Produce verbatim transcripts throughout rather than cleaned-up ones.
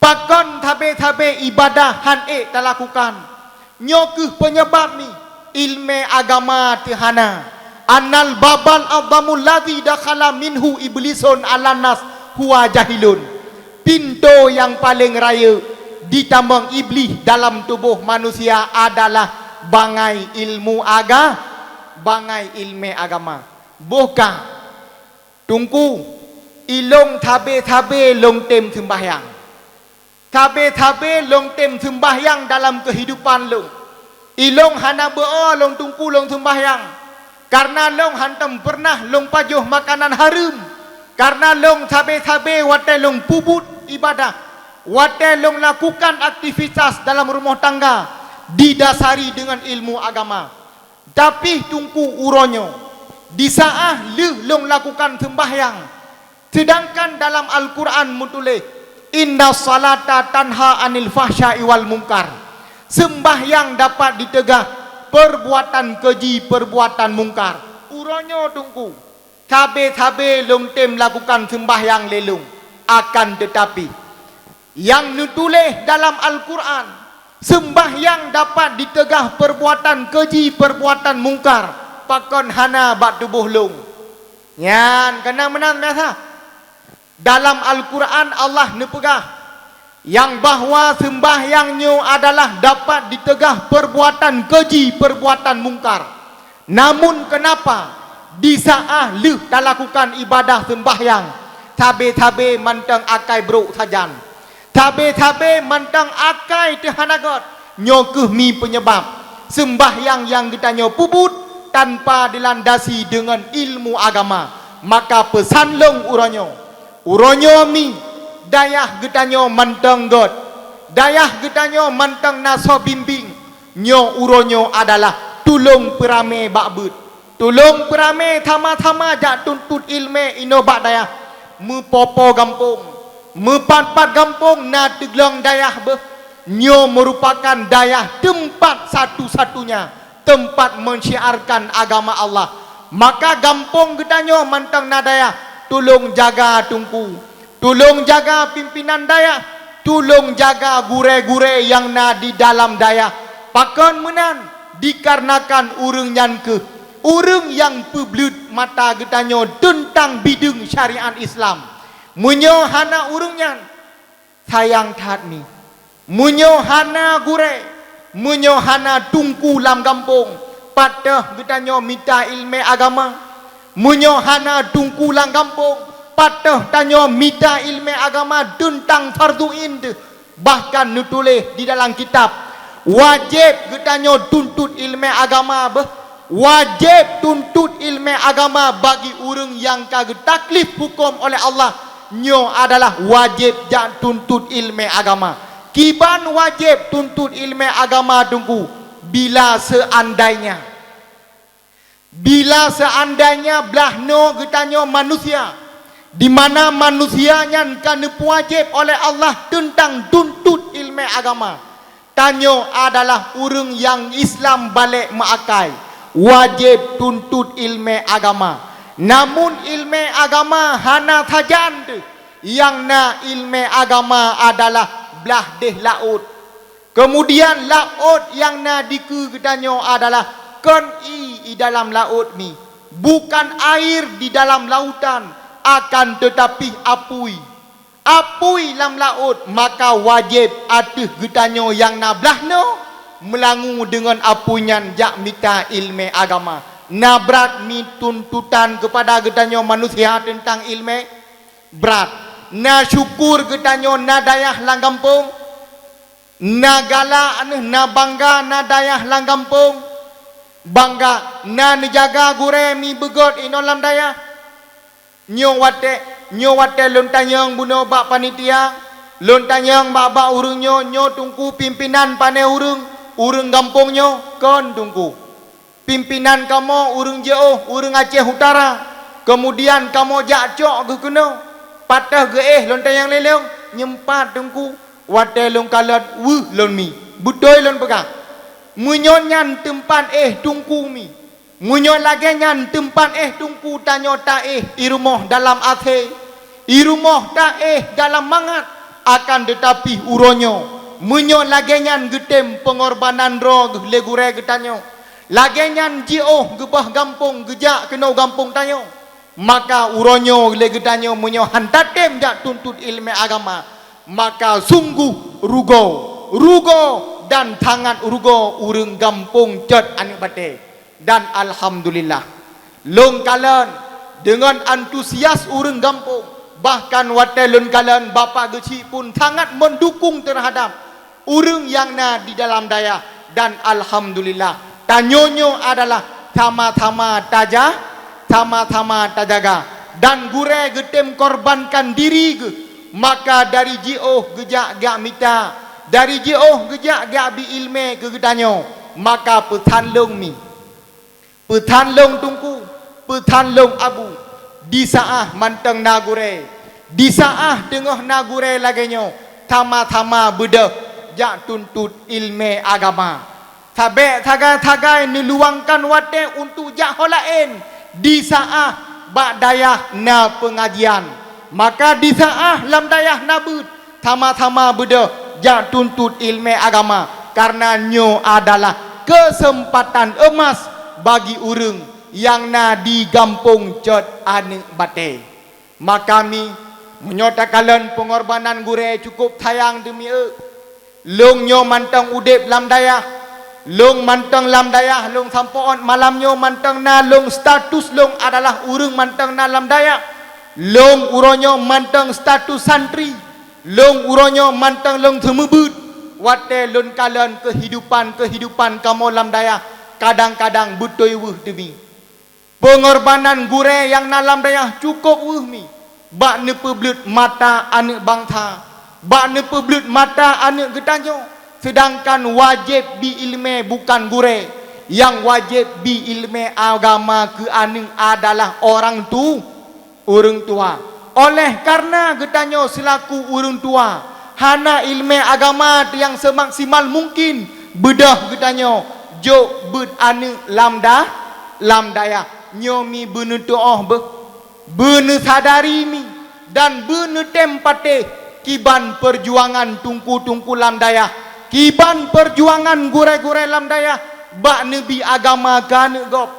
Pakon sabe-sabe ibadah han ék talakukan? Nyoe kheueh peunyeubab mi, ileumèe agama teuhana. Annal babal a'zamul ladzi dakhala minhu iblisun 'alan nas huwa jahilun. Pintoe nyang paleng rayeuk jitamong Iblih dalam tuboh manusia adalah bangai ilmu aga-, bangai ileumèe agama. Boh ka, Teungku, ilôn sabe-sabe lôn tem seumbahyang. Sabe-sabe lôn tem seumbahyang dalam keuhidupan lôn. Ilôn hana beu-o lôn Teungku lôn seumbahyang, kareuna lôn hantom peureunah lôn pajoh makanan hareuem, kareuna lôn sabe-sabe watèe lôn peubuet ibadah, watèe lôn lakukan aktivitas dalam rumoh tangga didasari deungon ilmu agama. Tapi Teungku uroe nyoe, di saát lheueh lôn lakukan seumbahyang, seudangkan dalam Al-Qur'an meutuléh, "Innas salata tanha 'anil fahsya'i wal munkar." Seumbahyang dapat diteugah peubuatan keuji, peubuatan mungkar. Uroe nyoe Teungku, sabe-sabe lôn tem lakukan seumbahyang lé lôn, akan teutapi, nyang neutuléh dalam Al-Qur'an, seumbahyang dapat diteugah peubuatan keuji, peubuatan mungkar, pakon hana bak tuboh lôn. Nyan keunan meunan biasa. Dalam Al-Qur'an Allah neupeugah nyang bahwa seumbahyang nyoe adalah dapat diteugah peubuatan keuji, peubuatan mungkar. Namun keunapa di saát lheueh talakukan ibadah seumbahyang, sabe-sabe mantong akai brok sajan, sabe-sabe mantong akai teuhana göt? Nyoe kheueh mi peunyeubab seumbahyang nyang geutanyoe peubuet tanpa dilandasi deungon ilmu agama. Maka peusan lôn uroe nyoe, uroe nyoe mi dayah geutanyoe mantong göt, dayah geutanyoe mantong na soe bimbéng. Nyoe uroe nyoe adalah tulông peuramé bak beuet. Tulông peuramé sama-sama jak tuntot ileumèe inoe bak dayah. Meupo-po gampông, meupat-pat gampông na teuglong dayah beuh. Nyoe meurupakan dayah teumpat satu-satunya teumpat meusyiarkan agama Allah. Maka gampông geutanyoe mantong na dayah, tulông jaga Teungku. Tulông jaga pimpinan dayah, tulông jaga gurèe-gurèe nyang na di dalam dayah. Pakon meunan? Dikarenakan ureuëng nyan kheueh ureuëng nyang peubleuet mata geutanyoe teuntang bideueng syariat Islam. Meunyoe hana ureuëng nyan, sayang that mi. Meunyoe hana gurèe, meunyoe hana teungku lam gampông, pat teuh geutanyoe mita ileumèe agama? Meunyoe hana teungku lam gampông, pat teuh tanyoe mita ileumèe agama teuntang fardhu ain teuh? Bahkan neutuléh di dalam kitab, wajéb geutanyoe tuntot ileumèe agama beuh. Wajéb tuntot ileumèe agama bagi ureuëng nyang ka geutaklif hukôm oleh Allah. Nyoe adalah wajéb jak tuntot ileumèe agama. Kiban wajéb tuntot ileumèe agama Teungku? Bila seuandainya, bila seuandainya blaih noe geutanyoe manusia, di mana manusia nyan ka neupeuwajéb oleh Allah teuntang tuntot ileumèe agama. Tanyoe adalah ureuëng nyang Islam balek meuakai, wajéb tuntot ileumèe agama. Namun ileumèe agama hana sajan teuh, nyang na ileumèe agama adalah blaih deh laôt. Keumudian laôt nyang na dikeue geutanyoe adalah kon ié i dalam laôt mi, bukan air di dalam lautan, akan teutapi apui. Apui lam laôt, maka wajéb ateueh geutanyoe nyang na blaih noe meulangue deungon apui nyan jak mita ileumèe agama. Na brat mi tuntotan keupada geutanyoe manusia teuntang ileumèe? Brat. Na syukur geutanyoe na dayah lam gampông? Na galak, na bangga na dayah lam gampông? Bangga na neujaga gurèe mi beugöt inoe lam dayah? Nyoe watèe, nyoe watèe lôn tanyong bunoe bak panitia, lôn tanyong bak-bak ureuëng nyoe, nyoe Teungku pimpinan pané ureuëng, ureuëng gampông nyoe? Kon Teungku. Pimpinan kamoe ureuëng jiôh, ureuëng Aceh Utara. Keumudian kamoe jak cok geuh keunoe. Pat teuh geuéh lôn tanyong lé lôn? Nyeumpat Teungku. Watèe lôn kalon weueh lôn mi. Beutôi lôn peugah. Meunyoe nyan teumpat éh Teungku mi, meunyoe lagèe nyan teumpat éh Teungku, tanyoe taéh i rumoh dalam asèe, i rumoh taéh dalam mangat, Akan teutapi uroe nyoe, meunyoe lagée nyan geutem peungorbanan droe geuh lé gurée geutanyoe, lagée nyan jiôh geuboh gampông geujak keunoe gampông tanyoe, maka uroe nyoe lé geutanyoe meunyoe han tatem jak tuntot iéleumé agama, maka sunggoh rugoe, rugoe dan sangat rugoe ureuëng gampông cot aneuëk batée. Dan alhamdulillah, lôn kalon deungon antusias ureuëng gampông, bahkan watée lôn kalon bapak geuchik pun sangat meundukung teuhadab ureuëng nyang na di dalam dayah. Dan alhamdulillah, tanyoe nyoe adalah sama-sama taja-, sama-sama tajaga. Dan gurée geutem korbankan diri geuh, maka dari jiôh geujak geujak mita, dari jiôh geujak geujak bi iéleumé keu geutanyoe, maka peusan lôn mi. Peusan lôn teungku, peusan lôn abu, di saát mantong na gurée, di saát teungoh na gurée lagée nyoe, sama-sama beudôh jak tuntot iéleumé agama. Sabék sagai-sagai neuluwangkan watée untuk jak ho laén, di saát bak dayah na peungajian. Maka di saát lam dayah na beuet, sama-sama beudôh jak tuntot iéleumé agama, kareuna nyoe adalah keuseumpatan eumas bagi ureuëng nyang na di gampông cot aneuëk batée. Maka mi, meunyoe takalon peungorbanan gurée cukup sayang teumi eu. Lôn nyoe mantong udeb lam dayah, lôn mantong lam dayah lôn sampoe ôt malam nyoe mantong na lôn status lôn adalah ureuëng mantong na lam dayah. Lôn uroe nyoe mantong status santri, lôn uroe nyoe mantong lôn seumeubeuet. Watée lôn kalon keuhidupan-keuhidupan kamoe lam dayah, kadang-kadang beutôi weueh teumi. Peungorbanan gurée nyang na lam dayah cukup weueh mi bak neupeubleuet mata aneuëk bansa, bak neupeubleuet mata aneuëk geutanyoe, seudangkan wajéb bi iéleumé bukan gurée, nyang wajéb bi iéleumé agama keu aneuëk adalah orang tu-, ureuëng tuha. Oleh kareuna geutanyoe seulaku ureuëng tuha hana iéleumé agama nyang seumaksimal mungkin, beudôh geutanyoe jok beuet aneuëk lam da-, lam dayah. Nyoe mi beuneutuoh beuh, beuneusadari mi, dan beuneutem patéh kiban peurjuangan teungku-teungku lam dayah, kiban peurjuangan gurée-gurée lam dayah bak neubi agama keu aneuëk gob,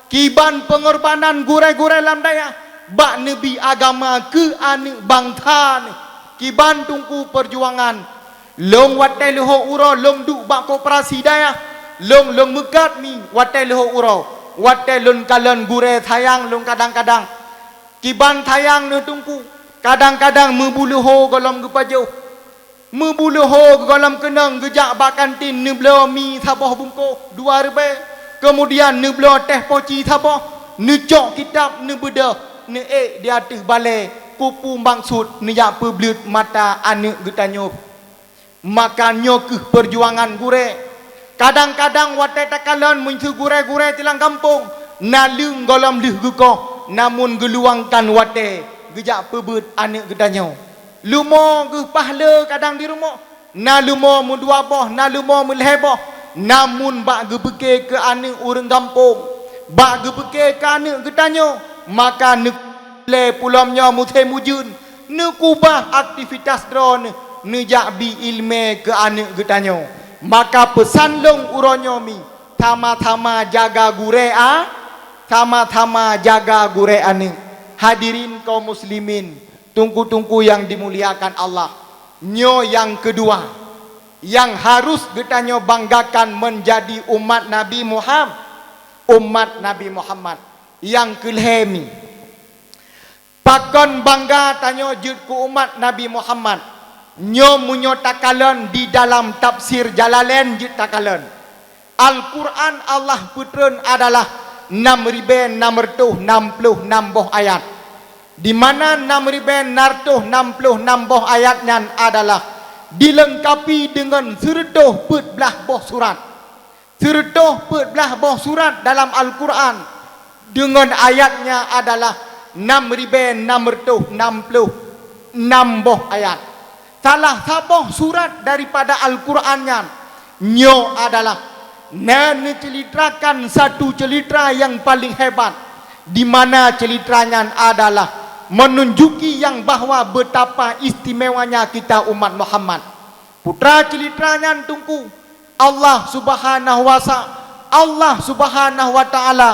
kiban peungorbanan gurée-gurée lam dayah bak neubi agama keu aneuëk bansa neuh, kiban teungku peurjuangan. Lôn watée leuho uroe lôn duek bak koperasi dayah, lôn, lôn meukat mi watée leuho uroe, watée lôn kalon gurée sayang lôn kadang-kadang. Kiban sayang neuh teungku, kadang-kadang meubuleue ho gohlom geupajoh. Meubuleue ho gohlom keunong geujak bak kantin neubloe mi saboh bungkôh dua ribée, keumudian neubloe téh poci saboh, neucok kitab neubeudôh, neuék di ateueh balée, keupeue maksud neujak peubleuet mata aneuëk geutanyoe. Maka nyoe kheueh peurjuangan gurée. Kadang-kadang watée takalon meunyoe gurée-gurée tilang gampông, naleueng gohlom lheueh geukoh, namun geuluwangkan watée geujak peubeuet aneuëk geutanyoe. Leumo geuh pahle kadang di rumoh, na leumo meudua boh, na leumo meulhée boh, namun bak geupeuke keu aneuëk ureuëng gampông, bak geupeuke keu aneuëk geutanyoe, maka neulée pulom nyoe musém ujeuen, neukubah aktivitas droeneuh, neujak bi iéleumé keu aneuëk geutanyoe. Maka peusan lôn uroe nyoe mi, sama-sama jaga gurée a, sama-sama jaga gurée aneuëk. Hadirin kaum muslimin, teungku-teungku nyang dimuliakan Allah, nyoe nyang keudua nyang harus geutanyoe banggakan meunjadi umat Nabi Muham-, umat Nabi Muhammad. Nyang keulhée mi, pakon bangga tanyoe jeuet keu umat Nabi Muhammad? Nyoe meunyoe takalon di dalam tafsir Jalalain jeuet takalon. Al-Quran Allah peutreun adalah nam ribée nam reutôh nam ploh nam boh ayat, di mana nam ribée nam reutôh nam ploh nam boh ayat nyan adalah dileungkapi deungon sireutôh peuet blaih boh surat. Sireutôh peuet blaih boh surat dalam Al-Quran, deungon ayatnya adalah nam ribée nam reutôh nam ploh nam boh ayat. Salah saboh surat daripada Al-Quran nyan, nyoe adalah na neuceulitrakan satu ceulitra nyang paleng hebat, di mana ceulitra nyan adalah Menunjuki nyang bahwa betapa istimewanya kita umat Muhammad. Putra ceulitra nyan Teungku, Allah Subhanahu wa sa-, Allah Subhanahu wa Ta'ala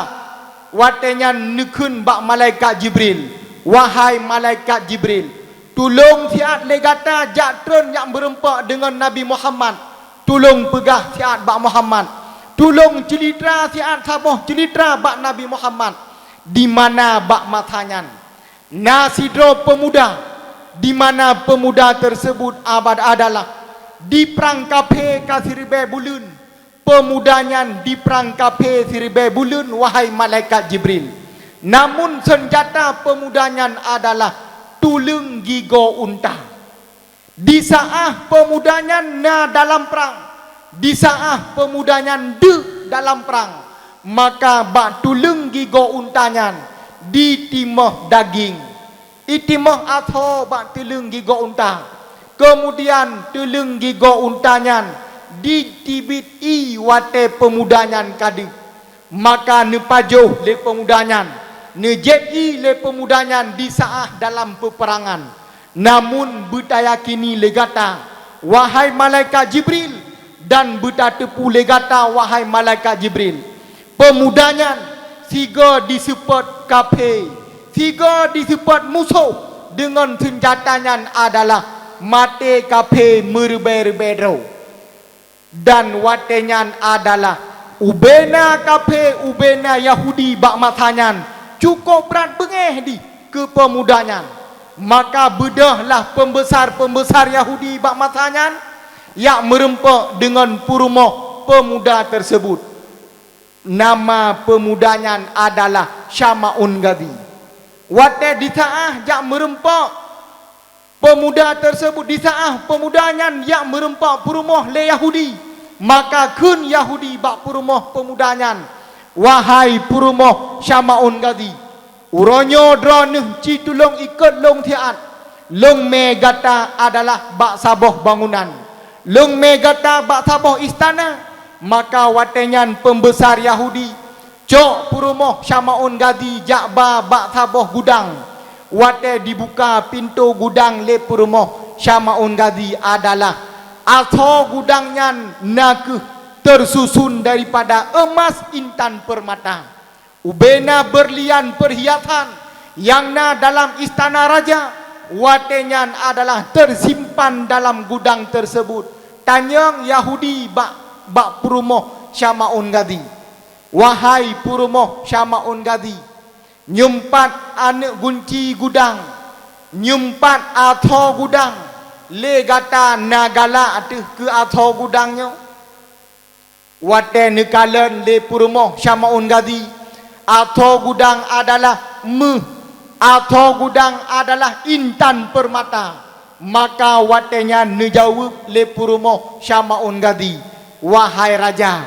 watée nyan neukheun bak malaikat Jibril, "Wahai malaikat Jibril, tulông siat lé gata jak treun jak meureumpok deungon Nabi Muhammad. Tulông peugah siat bak Muhammad. Tulông ceulitra siat saboh ceulitra bak Nabi Muhammad." Di mana bak masa nyan na sidroe peumuda, di mana peumuda teurseubut abad adalah di prang kaphé ka siribée buleuen. Peumuda nyan di prang kaphé siribée buleuen, wahai malaikat Jibril. Namun seunjata peumuda nyan adalah tuleueng gigoe unta. Di saát peumuda nyan na dalam prang, di saát peumuda nyan deuek dalam prang, maka bak tuleueng gigoe unta nyan ditimoh daging. Itimoh asoe bak tuleueng gigoe unta. Keumudian tuleueng gigoe unta nyan ditibit ié watée peumuda nyan ka deuek. Maka neupajoh lé peumuda nyan, neujieb ié lé peumuda nyan di saát dalam peupeurangan. Namun beutayakini lé gata, wahai malaikat Jibril, dan beutateupeue lé gata, wahai malaikat Jibril, peumuda nyan sigoe diseupôt kaphé, sigoe diseupôt musoh deungon seunjata nyan adalah maté kaphé meuribée-ribée droe. Dan watée nyan adalah ubena kaphé, ubena Yahudi bak masa nyan cukôp brat beungéh dih keu peumuda nyan. Maka beudôhlah peumbesar-peumbesar Yahudi bak masa nyan jak meureumpok deungon peurumoh peumuda teurseubut. Nama peumuda nyan adalah Syama'un Gadzi. Watée di saát jak meureumpok peumuda teurseubut, di saát peumuda nyan jak meureumpok peurumoh lé Yahudi, maka kheun Yahudi bak peurumoh peumuda nyan, "Wahai peurumoh Syama'un Gadzi, uroe nyoe droeneuh ci tulông ikot lôn siat. Lôn mé gata adalah bak saboh bangunan. Lôn mé gata bak saboh istana." Maka watée nyan peumbesar Yahudi cok peurumoh Syama'un Gadzi jak ba bak saboh gudang. Watée dibuka pintoe gudang lé peurumoh Syama'un Gadzi adalah asoe gudang nyan na kheueh teususun daripada emas intan peurmata. Ubena beurlian peurhiasan nyang na dalam istana raja, watée nyan adalah teusimpan dalam gudang teurseubut. Tanyong Yahudi bak, bak peurumoh Syama'un Gadzi, "Wahai peurumoh Syama'un Gadzi, nyoe pat aneuëk gunci gudang, nyoe pat asoe gudang, lé gata na galak teuh keu asoe gudang nyoe?" Watée neukalon lé peurumoh Syama'un Gadzi, asoe gudang adalah méuh, asoe gudang adalah intan peurmata. Maka watée nyan neujaweueb lé peurumoh Syama'un Gadzi, "Wahai raja,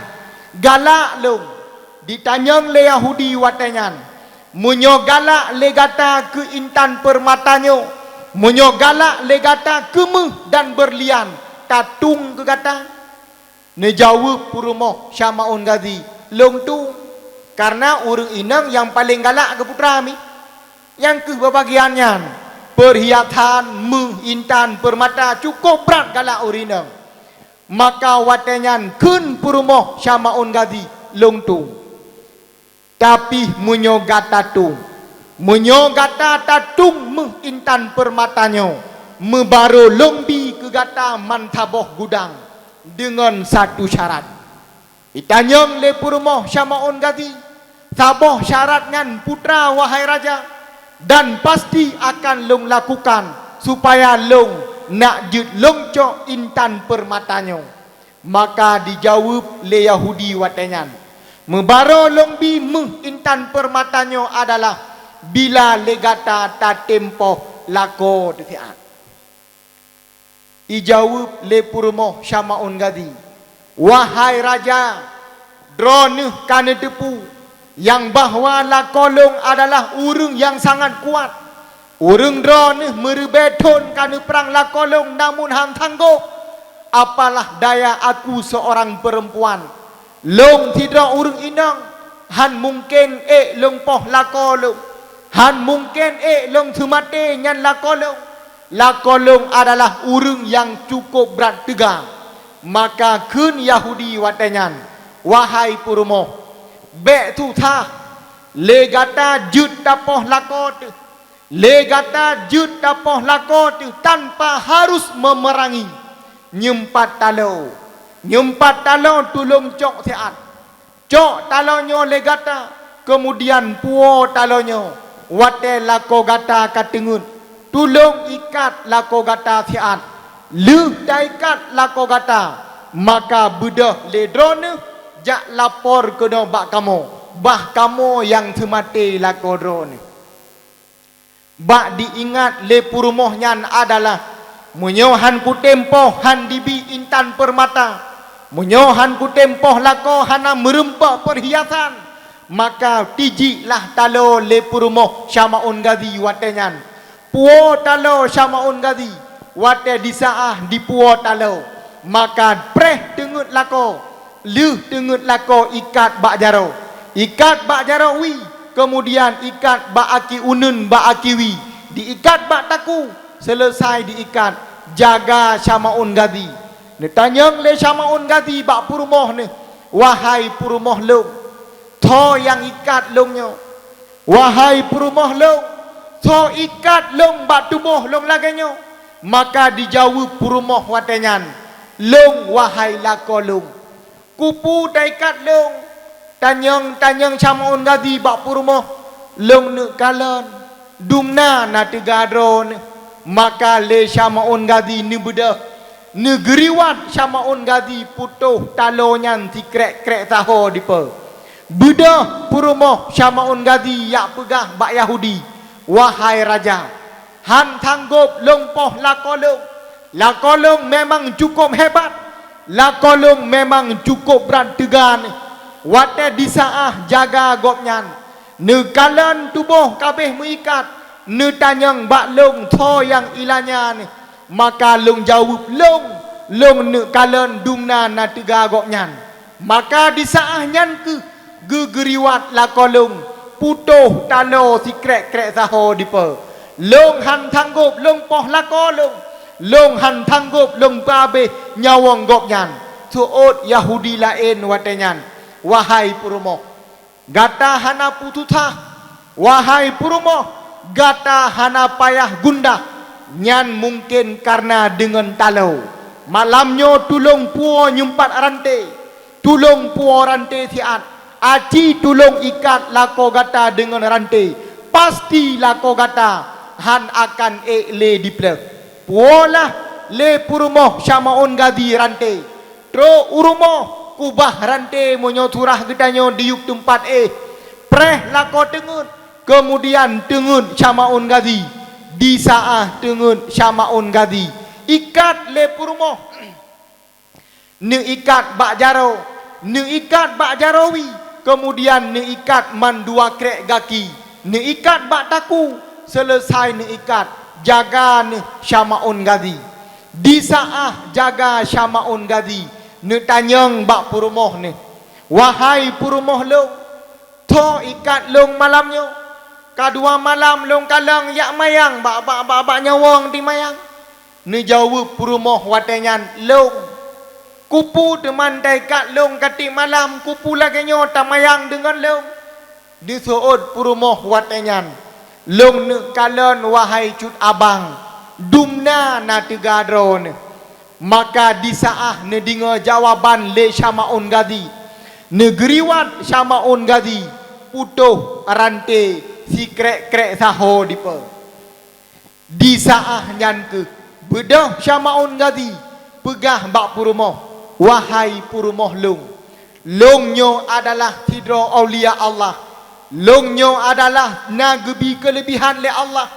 galak lôn." Ditanyong lé Yahudi watée nyan, "Meunyoe galak lé gata keu intan peurmata nyoe, meunyoe galak lé gata keu méuh dan beurlian, tatong keu gata?" Neujaweueb peurumoh Syama'un Gadzi, "Lôn tong, kareuna ureuëng inong nyang paleng galak keu putra mi. Nyang kheueh beubagian nyan, peurhiasan, méuh, intan, peurmata, cukôp brat galak ureuëng inong." Maka watée nyan kheun peurumoh Syama'un Gadzi, "Lôn tong." "Tapi meunyoe gata tong, meunyoe gata tatong méuh intan peurmata nyoe, meubarô lôn bi keu gata mantong saboh gudang deungon satu syarat." Itanyong lé peurumoh Syama'un Gadzi, "Saboh syarat nyan putra, wahai raja, dan pasti akan lôn lakukan supaya lôn nak jeuet lôn cok intan peurmata nyoe." Maka dijaweueb lé Yahudi watée nyan, "Meubarô lôn bi méuh intan peurmata nyoe adalah bila lé gata tatem poh lakoe teusiat." Ijaweueb lé peurumoh Syama'un Gadzi, "Wahai raja, droeneueh ka neuteupeue nyang bahwa lakoe lôn adalah ureuëng nyang sangat kuat. Ureuëng droeneueh meuribée thon ka neuprang lakoe lôn namun han sanggob, apalah daya aku seorang perempuan. Lôn sidroe ureuëng inong, han mungken ék lôn poh lakoe lôn. Han mungken ék lôn seumaté nyan lakoe lôn. Lakoe lôn adalah ureuëng nyang cukôp brat teuga. Maka kheun Yahudi watée nyan, "Wahai peurumoh, bék susah! Lé gata jeuet tapoh lakoe teuh. Lé gata jeuet tapoh lakoe teuh tanpa harus memerangi. Nyeumpat taloe, nyeumpat taloe tulông cok siat. Cok taloe nyoe lé gata, keumudian puwoe taloe nyoe. Watée lakoe gata ka teungeut, tulông ikat lakoe gata siat. Lheueh taikat lakoe gata, maka beudôh lé droeneueh jak lapor keunoe bak kamoe, bah kamoe nyang seumaté lakoe droeneueh." Bak diingat lé peurumoh nyan adalah, meunyoe han kutem poh han dibi intan peurmata, meunyoe han kutem poh lakoe hana meureumpok peurhiasan, maka tijiklah taloe lé peurumoh Syamaun Gazi watée nyan. Puwoe taloe Syamaun Gazi, watée disaáh dipuwoe taloe, maka preh teungeut lakoe, lheueh teungeut lakoe ikat bak jaroe. Ikat bak jaroe wie, keumudian ikat bak aki uneuen bak aki wie, diikat bak taku, seuleusai diikat, jaga Syamaun Gazi. Neutanyong lé Syamaun Gazi bak peurumoh neuh, "Wahai peurumoh lôn, soe nyang ikat lôn nyoe? Wahai peurumoh lôn, soe ikat lôn bak tuboh lôn lagée nyoe?" Maka dijaweueb peurumoh watée nyan, "Lôn, wahai lakoe lôn." "Kupeue taikat lôn?" tanyong-tanyong Syamaun Gazi bak peurumoh. "Lôn neuk kalon, dumna na teuga droeneueh." Maka lé Syamaun Gazi neubeudôh, neugeuriwat Syamaun Gazi putôh taloe nyan sikrek-krek saho dipe. Beudôh peurumoh Syamaun Gazi jak peugah bak Yahudi, "Wahai raja, han sanggob lôn poh lakoe lôn. Lakoe lôn memang cukôp hebat. Lakoe lôn memang cukôp brat teuga neuh. Watée disaáh jaga gobnyan, neukalon tuboh ka abéh meuikat, neutanyong bak lôn soe nyang ilanya neuh. Maka lôn jaweueb, 'Lôn, lôn neuk kalon dumna na teuga gobnyan.' Maka disaáh nyan kheueh geugeuriwat lakoe lôn putôh taloe sikrek-krek saho dipe. Lôn han sanggob lôn poh lakoe lôn. Lôn han sanggob lôn peuabéh nyawöng gobnyan." Seuôt Yahudi laén watée nyan, "Wahai peurumoh, gata hana peususah. Wahai peurumoh, gata hana payah gundah. Nyan mungken kareuna deungon taloe. Malam nyoe tulông puwoe nyeumpat ranté. Tulông puwoe ranté siat. Aci tulông ikat lakoe gata deungon ranté. Pasti lakoe gata han akan ék lé dipleueh. Puwoelah lé peurumoh Syamaun Gazi ranté. Trok u rumoh, kubah ranté meunyoe surah geutanyoe diyueb teumpat éh. Preh lakoe teungeut, keumudian teungeut Syamaun Gazi. Disaáh teungeut Syamaun Gazi, ikat lé peurumoh. Neuikat bak jaroe, neuikat bak jaroe wie, keumudian neuikat mandua krek gaki, neuikat bak taku, seuleusai neuikat, jaga neuh Syamaun Gazi." Disaáh jaga Syamaun Gazi, neutanyong bak peurumoh neuh, "Wahai peurumoh lôn, soe ikat lôn malam nyoe? Ka dua malam lôn kalon jak mayang bak, bak, bak, bak nyawöng di mayang." Neujaweueb peurumoh watée nyan, "Lôn. Kupeue teuma taikat lôn ka tieb malam, kupeue lagée nyoe tamayang deungon lôn?" Diseuôt peurumoh watée nyan, "Lôn neuk kalon, wahai cut abang, dumna na teuga droeneuh." Maka disaáh neudeungoe jawaban lé Syamaun Gazi, neugeuriwat Syamaun Gazi putôh ranté sikrek-krek saho dipe. Disaáh nyan kheueh beudôh Syamaun Gazi peugah bak peurumoh, "Wahai peurumoh lôn, lôn nyoe adalah sidroe aulia Allah. Lôn nyoe adalah na geubi keuleubihan lé Allah.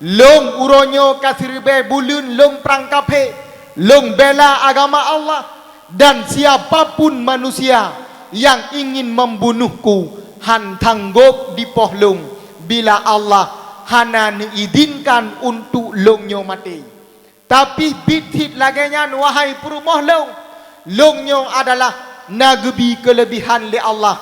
Lôn uroe nyoe ka siribée buleuen lôn prang kaphé, lôn bela agama Allah. Dan siapa pun manusia yang ingin membunuhku, han sanggob dipoh lôn, bila Allah hana neuizinkan untuk lôn nyoe maté." Tapi biet cit lagée nyan, wahai peurumoh lôn, lôn nyoe adalah na geubi keuleubihan lé Allah.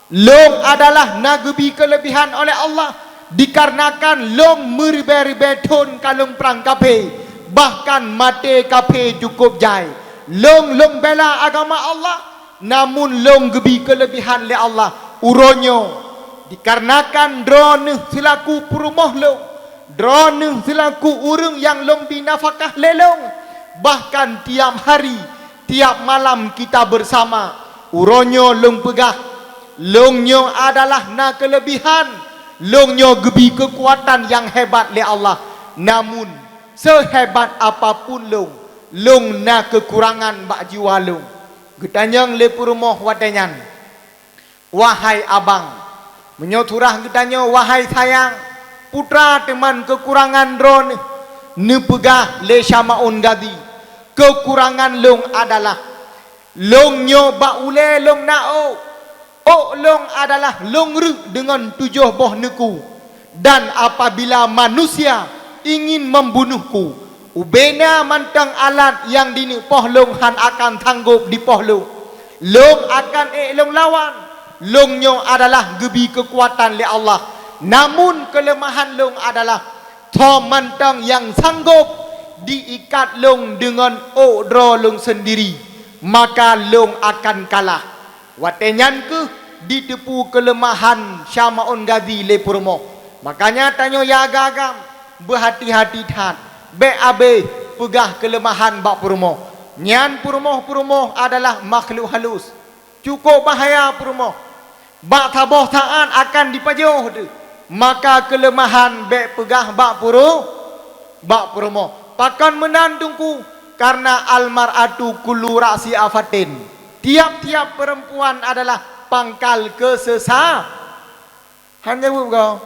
Lôn adalah na geubi keuleubihan oleh Allah, Dikarenakan lôn meuribée-ribée thon ka lôn prang kafé, bahkan maté kafé cukôp jai. Lôn, lôn bela agama Allah, namun lôn geubi keuleubihan lé Allah uroe nyoe. Dikarenakan droeneueh seulaku peurumoh lôn, droeneueh seulaku ureuëng nyang lôn bi nafakah lé lôn, bahkan tiap hari, tiap malam kita bersama, uroe nyoe lôn peugah, lôn nyoe adalah na keuleubihan, lôn nyoe geubi keukuatan nyang hebat lé Allah. Namun, seuhebat apapun lôn, lôn na keukurangan bak jiwa lôn. Geutanyong lé peurumoh watée nyan, "Wahai abang," meunyoe surah geutanyoe, "Wahai sayang," putra teuman keukurangan droeneueh, neupeugah lé Syamaun Gazi, "Keukurangan lôn adalah, lôn nyoe bak ulée lôn na ôk. Ôk lôn adalah lôn reuek deungon tujoh boh neuku. Dan apabila manusia ingin membunuhku, ubena mantong alat nyang dineuk poh lôn hán akan sanggôp dipoh lôn. Lôn akan ék lôn lawan. Lôn nyoe adalah geubi keukuatan lé Allah. Namun keuleumahan lôn adalah, tho mantong nyang sanggôp diikat lôn deungon ôk droe lôn seundiri, maka lôn akan kalah." Watée nyan kheueh jiteupeue keuleumahan Syamaun Gazi lé peurumoh. Makanya tanyoe ya agam-agam, beuhati-hati that, bék abéh peugah keuleumahan bak peurumoh. Nyan peurumoh-peurumoh adalah makhluk halus, cukôp bahaya peurumoh. Bak saboh saát akan jipajoh teuh, maka keuleumahan bék peugah bak peurumoh. Bak peurumoh. Pakon meunan Teungku? Karena al-mar'atu kullu ra'si afatin. Tiap-tiap perempuan adalah pangkal keusesa-, hana jaweueb goe.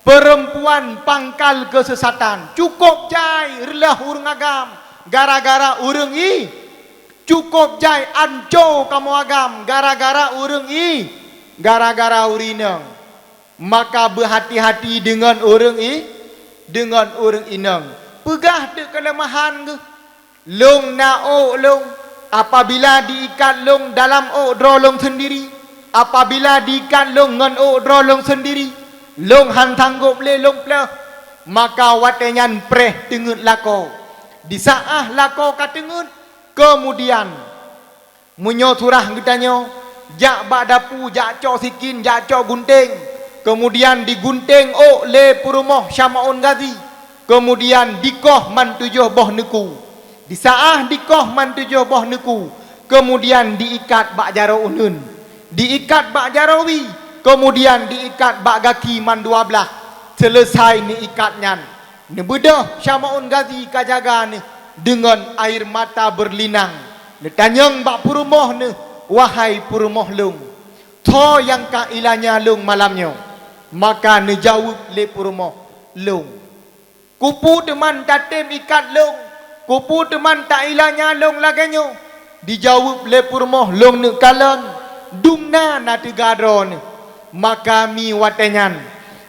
Perempuan pangkal keusesatan. Cukôp jai reuloh ureuëng agam gara-gara ureuëng i-, cukôp jai anco kamoe agam gara-gara ureuëng i-, gara-gara ureuëng inong. Maka beuhati-hati deungon ureuëng i-, deungon ureuëng inong. Peugah teuk keuleumahan geuh, "Lôn na ôk lôn, apabila diikat lôn dalam ôk droe lôn seundiri, apabila diikat lôn ngon ôk droe lôn seundiri, lôn hán sanggôp lé lôn pleueh." Maka watée nyan preh teungeut lakoe. Disaát lakoe ka teungeut, keumudian, meunyoe surah geutanyoe, jak bak dapu, jak cok sikin, jak cok gunténg, keumudian digunteng ôk lé peurumoh Syamaun Gazi, keumudian dikoh man tujoh boh neuku. Disaát dikoh man tujoh boh neuku, keumudian diikat bak jaroe uneuen, diikat bak jaroe wie, keumudian diikat bak gaki man dua blaih. Seuleusai neuikat nyan, neubeudôh Syamaun Gazi ka jaga neuh deungon air mata beurlinang. Neutanyong bak peurumoh neuh, "Wahai peurumoh lôn, tho nyang ka ilanya lôn malam nyoe?" Maka neujaweueb lé peurumoh, "Lôn." "Keupeue teuman tatém ikat lôn? Keupeue teuman tailanya lôn lagée nyoe?" Dijaweueb lé peurumoh, "Lôn neuk kalon, dum na, na teuga droeneuh." Maka mi watée nyan,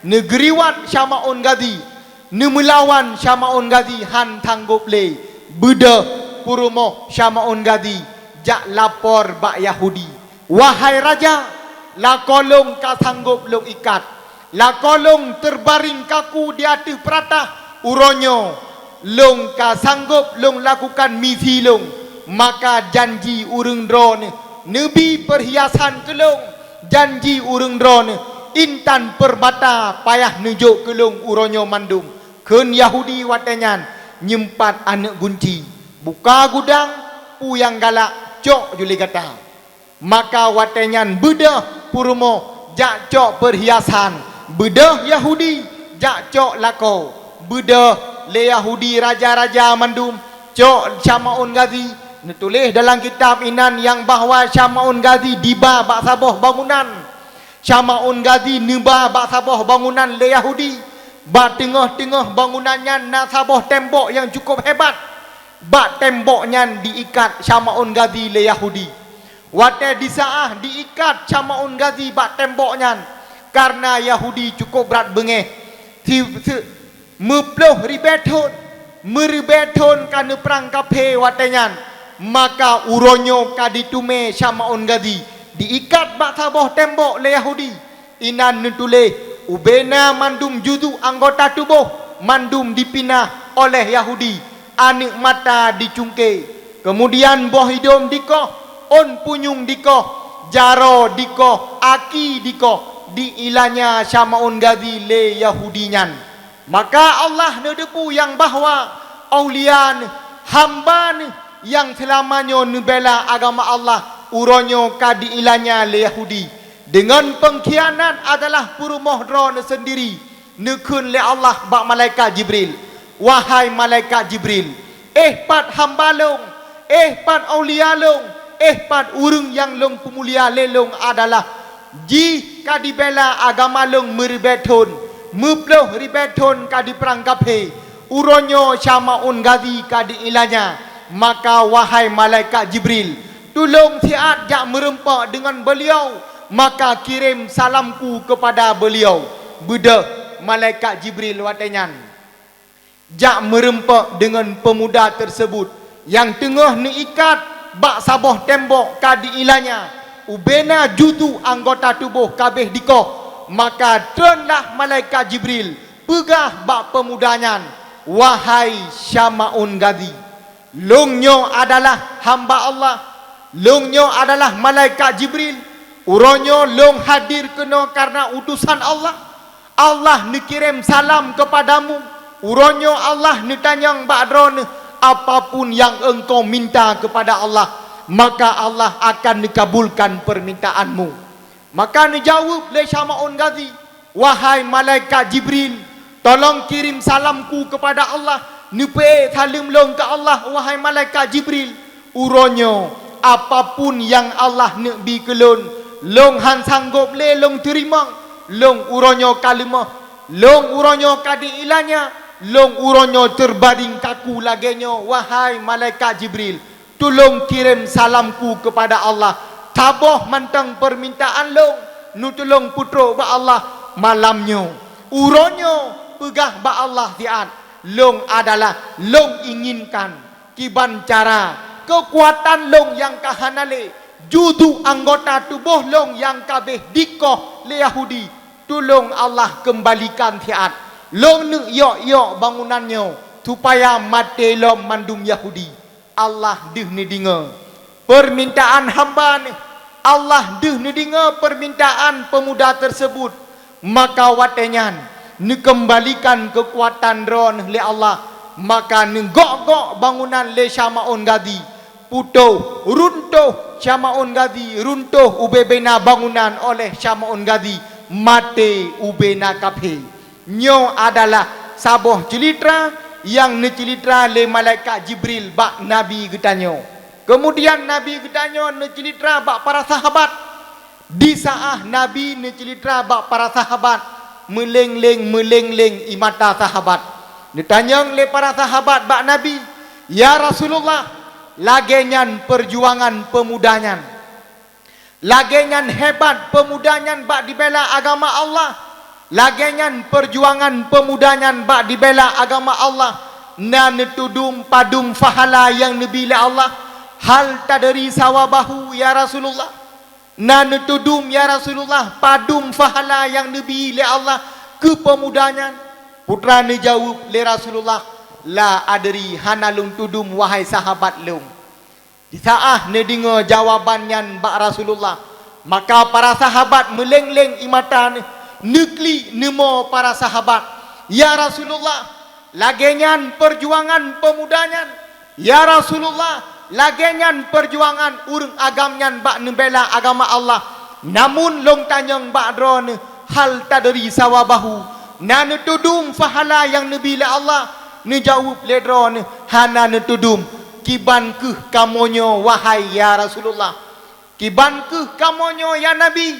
neugeuriwat Syamaun Gazi, neumeulawan Syamaun Gazi hán sanggôp lé, beudôh peurumoh Syamaun Gazi jak lapor bak Yahudi, "Wahai raja, lakoe lôn ka sanggôp lôn ikat, lakoe lôn teubaring kaku di ateueh peuratah. Uroe nyoe lôn ka sanggôp lôn lakukan misi lôn, maka janji ureuëng droeneuh neubi peurhiasan keu lôn, janji ureuëng droeneuh intan peurbata payah neujok keu lôn uroe nyoe mandum." Kheun Yahudi watée nyan, "Nyeumpat aneuëk gunci, buka gudang, peue nyang galak cok ju lé gata." Maka watée nyan beudôh peurumoh jak cok peurhiasan, beudôh Yahudi jak cok lakoe, beudôh lé Yahudi raja-raja mandum cok Syamaun Gazi. Neutuléh dalam kitab inan nyang bahwa Syamaun Gazi diba bak saboh bangunan. Syamaun Gazi neuba bak saboh bangunan lé Yahudi. Bak teungoh-teungoh bangunan nyan na saboh tembok nyang cukôp hebat. Bak tembok nyan diikat Syamaun Gazi lé Yahudi. Watée disaát diikat Syamaun Gazi bak tembok nyan, kareuna Yahudi cukôp brat beungéh, si-, si-, meuploh ribée thon, meuribée thon ka neuprang kaphé watée nyan, maka uroe nyoe ka diteumé Syamaun Gazi diikat bak saboh tembok lé Yahudi. Inan neutuléh, Ubena mandum juzu anggota tuboh mandum dipinah oleh Yahudi, aneuk mata dicungke, keumudian boh idông dikoh, ôn punyueng dikoh, jaroe dikoh, aki dikoh, diilanya Syamaun Gazi lé Yahudi nyan. Maka Allah neuteupeue nyang bahwa aulia Neuh, hamba Neuh nyang seulama nyoe neubela agama Allah, uroe nyoe ka diilanya lé Yahudi. Deungon peungkhianat adalah peurumoh droeneuh seundiri, neukheun lé Allah bak malaikat Jibril, "Wahai malaikat Jibril, éh pat hamba lôn, éh pat aulia lôn, éh pat ureuëng nyang lôn peumulia lé lôn adalah jih ka dibela agama lôn meuribée thon, meuploh ribée thon ka diprang kaphé, uroe nyoe Syamaun Gazi ka diilanya. Maka, wahai malaikat Jibril, tulông siat jak meurumpok deungon beuliau, maka kirém salamku keupada beuliau." Beudôh, malaikat Jibril watée nyan jak meurumpok deungon peumuda teuseubut nyang teungoh neuikat bak saboh tembok ka diilanya, ubena juzu anggota tuboh ka abéh dikoh. Maka treunlah malaikat Jibril peugah bak peumuda nyan, "Wahai Syamaun Gazi, lôn nyoe adalah hamba Allah, lôn nyoe adalah malaikat Jibril, uroe nyoe lôn hadir keunoe kareuna utosan Allah. Allah neukirém salam keupadamu, uroe nyoe Allah neutanyong bak droeneuh, apapun nyang engkau minta keupada Allah, maka Allah akan neukabulkan peurmintaanmu." Maka neujaweueb lé Syamaun Gazi, "Wahai malaikat Jibril, tolong kirim salamku keupada Allah, neupeuék saleuem lôn keu Allah, wahai malaikat Jibril. Uroe nyoe, apapun nyang Allah neuk bi keu lôn, lôn han sanggob lé lôn teurimong. Lôn uroe nyoe ka leumoh, lôn uroe nyoe ka diilanya, lôn uroe nyoe teubaring kaku lagée nyoe, wahai malaikat Jibril. Tulông kirém salamku keupada Allah. Saboh mantong peurmintaan lôn, neutulông peutrok bak Allah malam nyoe. Uroe nyoe peugah bak Allah siat, lôn adalah lôn inginkan kiban cara keukuatan lôn nyang ka hana lé, juzu anggota tuboh lôn nyang ka abéh dikoh lé Yahudi, tulông Allah keumbalikan siat. Lôn neuk yok-yok bangunan nyoe supaya maté lom mandum Yahudi." Allah deuh neudeungoe peurmintaan hamba Neuh, Allah deuh neudeungoe peurmintaan peumuda teuseubut. Maka watée nyan neukeumbalikan keukuatan droeneuh lé Allah, maka neugok-gok bangunan lé Syamaun Gazi, putôh, runtoh Syamaun Gazi, runtoh ubé-béna bangunan oleh Syamaun Gazi, maté ubéna kaphé. Nyoe adalah saboh ceulitra nyang neuceulitra lé malaikat Jibril bak Nabi geutanyoe. Keumudian Nabi geutanyoe neuceulitra bak para sahabat. Di saát Nabi neuceulitra bak para sahabat, meuléng-léng-meuléng-léng ie mata sahabat. Neutanyong lé para sahabat bak Nabi, "Ya Rasulullah, lagée nyan peurjuangan peumuda nyan." Lagée nyan hebat peumuda nyan bak dibela agama Allah. Lagée nyan peurjuangan peumuda nyan bak dibela agama Allah. Na neutudum padum pahala nyang neubi lé Allah. Hal tadri sawabahu, ya Rasulullah? Na neutudum, ya Rasulullah, padum pahala nyang neubi lé Allah keu peumuda nyan? Putra neujaweueb lé Rasulullah, "La adri, hana lôn tudum, wahai sahabat lôn." Di saát neudeungoe jawaban nyan bak Rasulullah, maka para sahabat meuléng-léng ie mata, neuklik neumo para sahabat, "Ya Rasulullah, lagée nyan peurjuangan peumuda nyan. Ya Rasulullah, lagée nyan peurjuangan ureuëng agam nyan bak neubela agama Allah. Namun lôn tanyong bak droeneuh, hal tadri sawabahu? Na neutudum pahala nyang neubi lé Allah?" Neujaweueb lé droeneuh, "Hana neutudum." "Kiban kheueh kamoe nyoe, wahai ya Rasulullah? Kiban kheueh kamoe nyoe, ya Nabi?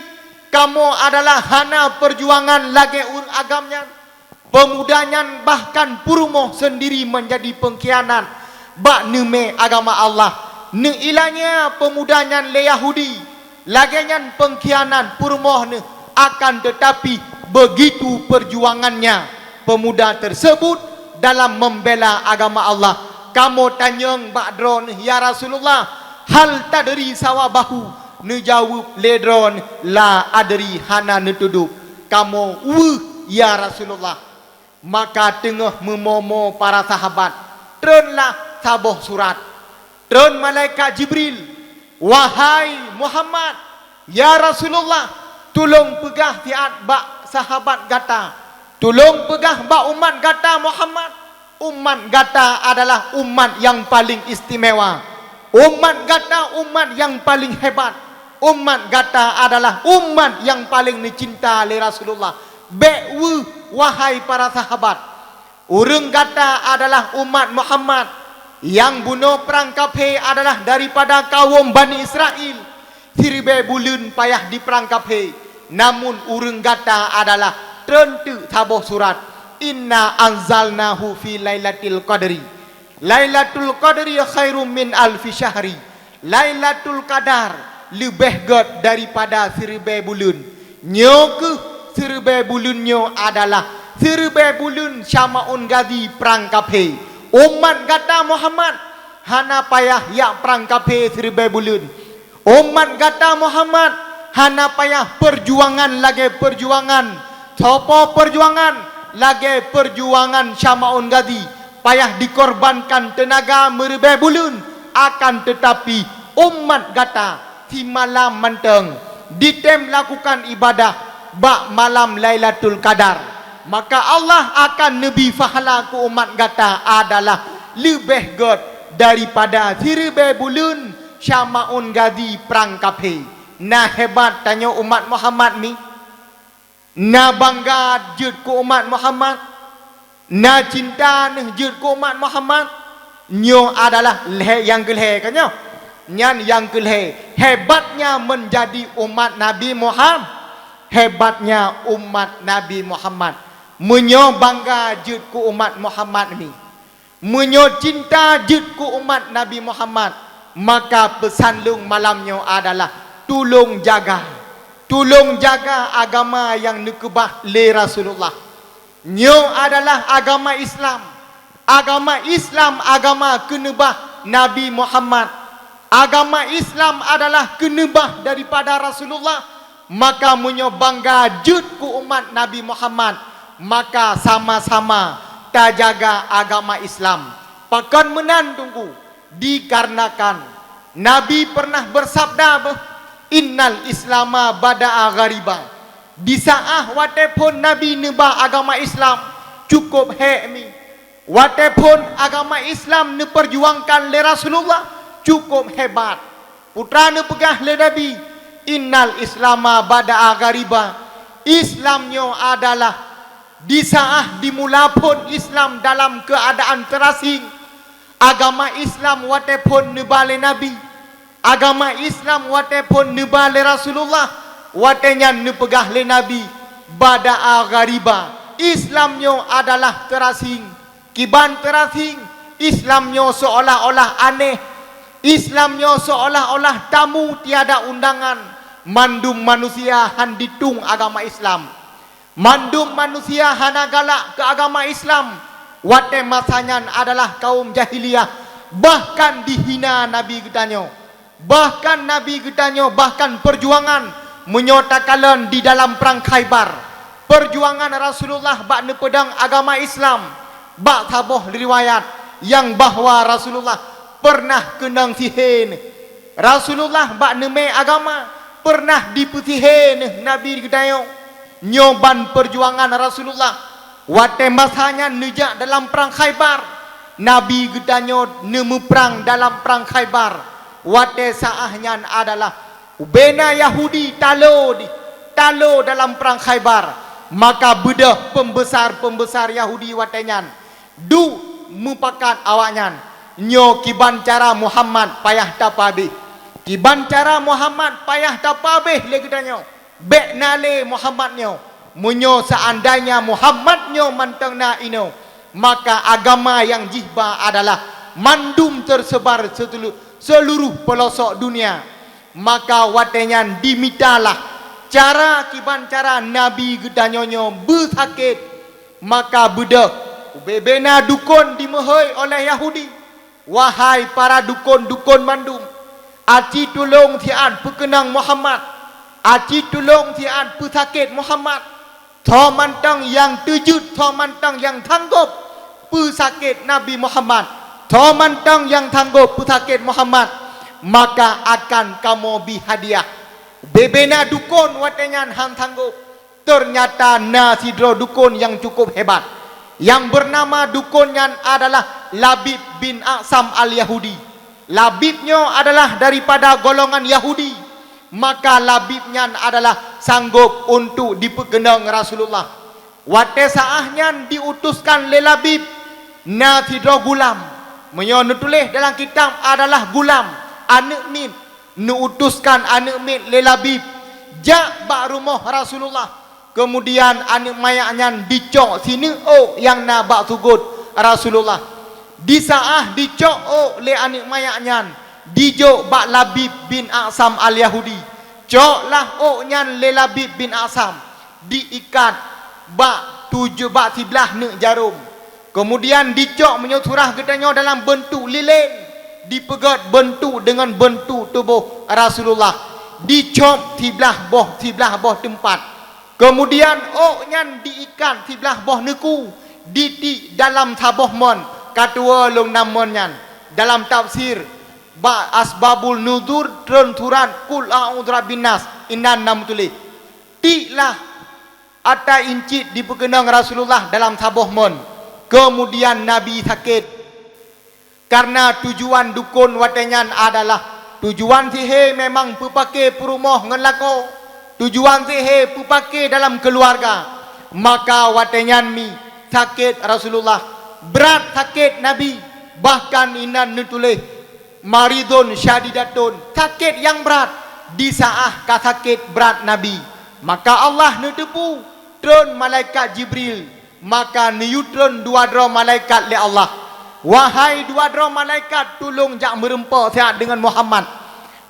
Kamoe adalah hana peurjuangan lagée ureuëng agam nyan. Peumuda nyan bahkan peurumoh seundiri meunjadi peungkhianat bak neumè agama Allah. Neuilanya peumuda nyan lé Yahudi. Lagée nyan peungkhianat peurumoh neuh, akan teutapi beugitu peurjuangannya peumuda teuseubut dalam meubela agama Allah. Kamoe tanyong bak droeneuh, ya Rasulullah, hal tadri sawabahu?" Neujaweueb lé droeneuh, "La adri, hana neutudum." kamoe weueh, ya Rasulullah." Maka teungoh meumo-mo para sahabat, treunlah saboh surat. Treun malaikat Jibril, "Wahai Muhammad, ya Rasulullah, tulông peugah siat bak sahabat gata, tulông peugah bak umat gata Muhammad, umat gata adalah umat nyang paleng istimewa, umat gata umat nyang paleng hebat, umat gata adalah umat nyang paleng neucinta lé Rasulullah. Bék weueh, wahai para sahabat." Ureuëng gata adalah umat Muhammad, nyang bunoe prang kaphé adalah daripada kawöm Bani Israel. Siribée buleuen payah di prang kaphé, namun ureuëng gata adalah treun teuk saboh surat, "Inna anzalnahu fi lailatul qadri. Lailatul qadri khairum min alfi syahri." Lailatul Qadar leubeh gét daripada siribée buleuen. Nyoe kheueh siribée buleuen nyoe adalah siribée buleuen Syama'un Gadzi prang kaphé. Umat gata Muhammad hana payah jak prang kaphé siribée buleuen. Umat gata Muhammad hana payah peujuangan lagée peujuangan, soe po peujuangan lagée peujuangan Syama'un Gadzi, payah dikorbankan teunaga meuribée buleuen, akan teutapi umat gata simalam mantong ditem lakukan ibadah bak malam Lailatul Qadar. Maka Allah akan neubi pahala keu umat gata adalah leubeh gét daripada siribée buleuen Syama'un Gadzi prang kaphé. Na hebat tanyoe umat Muhammad mi? Na bangga jeuet keu umat Muhammad? Na cinta neuh jeuet keu umat Muhammad? Nyoe adalah lhée nyang keulhée ka nyoe. Nyan nyang keulhée, hebatnya menjadi umat Nabi Muham-, hebatnya umat Nabi Muhammad. Meunyoe bangga jeuet keu umat Muhammad mi, meunyoe cinta jeuet keu umat Nabi Muhammad, maka peusan lôn malam nyoe adalah tulông jaga, tulông jaga agama nyang neukeubah lé Rasulullah. Nyoe adalah agama Islam. Agama Islam agama keuneubah Nabi Muhammad. Agama Islam adalah keuneubah daripada Rasulullah. Maka meunyoe bangga jeuet keu umat Nabi Muhammad, maka sama-sama tajaga agama Islam. Pakon meunan Teungku? Dikarenakan Nabi pernah beusabda beuh, "Innal Islama bada'a ghariba." Di saát watée phon Nabi neuba agama Islam, cukôp hék mi. Watée phon agama Islam neupeujuangkan lé Rasulullah, cukôp hebat. Peue neupeugah lé Nabi, "Innal Islama bada'a ghariba." Islam nyoe adalah di saát dimula phon Islam dalam keuadaan teurasing. Agama Islam watée phon neuba lé Nabi. Agama Islam watée phon neuba lé Rasulullah, watée nyan neupeugah lé Nabi, "Bada'a ghariba." Islam nyoe adalah teurasing. Kiban teurasing, Islam nyoe seolah-olah aneh. Islam nyoe seolah-olah tamu tiada undangan. Mandum manusia han ditueng agama Islam. Mandum manusia hana galak keu agama Islam. Watée masa nyan adalah kaum jahiliyah, bahkan dihina Nabi geutanyoe. Bahkan Nabi geutanyoe, bahkan peujuangan meunyoe takalon di dalam prang Khaibar. Peujuangan Rasulullah bak neupeudong agama Islam. Bak saboh riwayat nyang bahwa Rasulullah pernah keunong sihé. Rasulullah bak neumé agama pernah dipeusihé neuh Nabi geutanyoe. Nyoe ban peujuangan Rasulullah. Watée masa nyan neujak dalam prang Khaibar, Nabi geutanyoe neumeuprang dalam prang Khaibar. Watée saát nyan adalah ubena Yahudi talo di, talo dalam prang Khaibar. Maka beudôh peumbesar-peumbesar Yahudi watée nyan duek mupakat awaknyan, "Nyoe kiban cara Muhammad payah tapeuabéh. Kiban cara Muhammad payah tapeuabéh lé geutanyoe. Bék na lé Muhammad nyoe. Meunyoe seandainya Muhammad nyoe mantong na inoe, maka agama nyang jih ba adalah mandum teuseubar seutulu-, seuluruh peulosok dunia." Maka watée nyan dimitalah cara kiban cara Nabi geutanyoe nyoe beusakét. Maka beudôh ubena dukon dimeuhôi oleh Yahudi, "Wahai para dukon-dukon mandum, aci tulông siat peukeunong Muhammad, aci tulông siat peusakét Muhammad." Soe mantong nyang teujeuet, soe mantong nyang tanggôb peusakét Nabi Muhammad, soe mantong nyang tanggôb peusakét Muhammad, maka akan kamoe bi hadiah. Bubena dukon watée nyan han tanggôb. Teunyata na sidroe dukon nyang cukup hebat. Nyang beunama dukon nyan adalah Labib bin A'sam Al-Yahudi. Labib nyoe adalah daripada golongan Yahudi, maka Labib nyan adalah sanggôb untuk dipeukeunong Rasulullah. Watée saát nyan diutuskan lé Labib, na sidroe gulam, meunyoe neutuléh dalam kitab adalah gulam, aneuëk miet, neuutuskan aneuëk miet lé Labib jak bak rumoh Rasulullah. Keumudian aneuëk manyak nyan jicok sineuk ôk nyang na bak sugôt Rasulullah. Disaát jicok ôk lé aneuëk manyak nyan, jijok bak Labib bin A'sam Al-Yahudi. Coklah ôk nyan lé Labib bin A'sam, diikat bak tujoh, bak siblaih neuk jarôm. Keumudian dicok meunyoe surah geutanyoe dalam beuntuk lilén, dipeugét beuntuk deungon beuntuk tuboh Rasulullah, dicop siblaih boh, siblaih boh teumpat. Keumudian ôk nyan diikat siblaih boh neuku, ditiek dalam saboh mon, ka tuwoe lôn nam mon nyan. Dalam tafsir bak Asbabun Nuzul treun surat Qul A'udzu Birabbin Nas, inan na meutuléh, tieklah ata incit dipeukeunong Rasulullah dalam saboh mon. Keumudian Nabi sakét. Kareuna tujuan dukon watée nyan adalah tujuan sihé memang peupake peurumoh ngon lakoe, tujuan sihé peupake dalam keuluwarga. Maka watée nyan mi sakét Rasulullah, brat sakét Nabi, bahkan inan neutuléh maridun syadidatun, sakét nyang brat. Disaát ka sakét brat Nabi, maka Allah neuteupeue treun malaikat Jibril. Maka neuyue treun dua droe malaikat lé Allah, "Wahai dua droe malaikat, tulông jak meureumpok siat deungon Muhammad.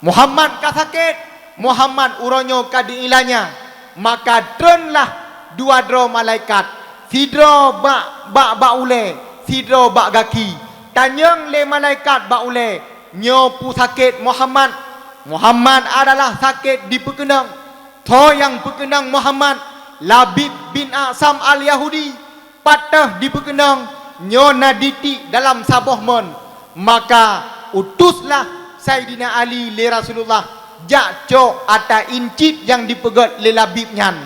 Muhammad ka sakét, Muhammad uroe nyoe ka diilanya." Maka treunlah dua droe malaikat, sidroe bak, bak, bak ulée, sidroe bak gaki. Tanyong lé malaikat bak ulée, "Nyoe peue sakét Muhammad?" "Muhammad adalah sakét dipeukeunong." "Soe nyang peukeunong Muhammad?" "Labib bin A'sam Al-Yahudi." "Pat teuh dipeukeunong?" "Nyoe na ditiek dalam saboh mon." Maka utuslah Saidina Ali lé Rasulullah jak cok ata incit nyang dipeugét lé Labib nyan.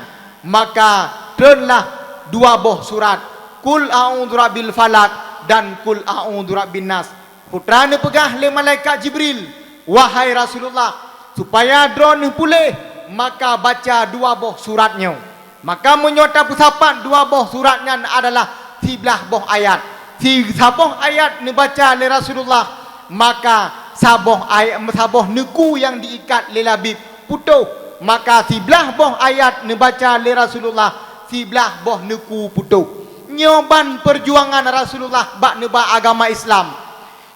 Maka treunlah dua boh surat, Qul A'udzu Birabbil Falaq dan Qul A'udzu Birabbin Nas. Putra neupeugah lé malaikat Jibril, "Wahai Rasulullah, supaya droeneuh puléh, maka baca dua boh surat nyoe." Maka meunyoe tapeusapat dua boh surat nyan adalah siblaih boh ayat. Si saboh ayat neubaca lé Rasulullah, maka saboh ayat, saboh neuku nyang diikat lé Labib putôh. Maka siblaih boh ayat neubaca lé Rasulullah, siblaih boh neuku putôh. Nyoe ban peujuangan Rasulullah bak neuba agama Islam.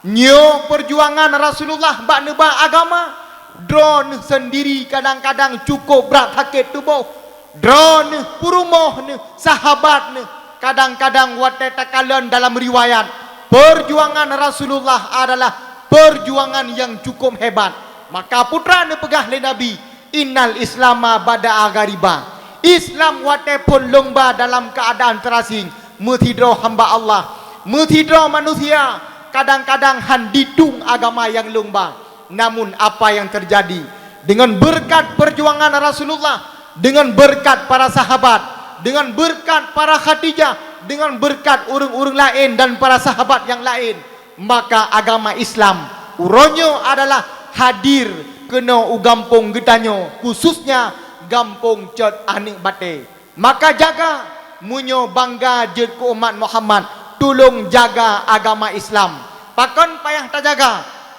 Nyoe peujuangan Rasulullah bak neuba agama. Droeneuh seundiri kadang-kadang cukup brat sakét tuboh. Droeneuh peurumoh neuh, sahabat neuh, kadang-kadang watée takalon dalam riwayat, peujuangan Rasulullah adalah peujuangan nyang cukup hebat. Maka putra neupeugah lé Nabi, "Innal Islama bada'a ghariba." Islam watée phon lomba dalam keuadaan teurasing, meusidroe hamba Allah, meusidroe manusia, kadang-kadang han ditueng agama nyang lomba. Namun apa nyang teujadi? Deungon beureukat peujuangan Rasulullah, deungon beureukat para sahabat, deungon beureukat para Khadijah, deungon beureukat ureuëng-ureuëng laén dan para sahabat nyang laén, maka agama Islam uroe nyoe adalah hadir keunoe u gampông geutanyoe, khususnya gampông Cot Aneuëk Batée. Maka jaga, meunyoe bangga jeuet keu umat Muhammad, tulông jaga agama Islam. Pakon payah tajaga?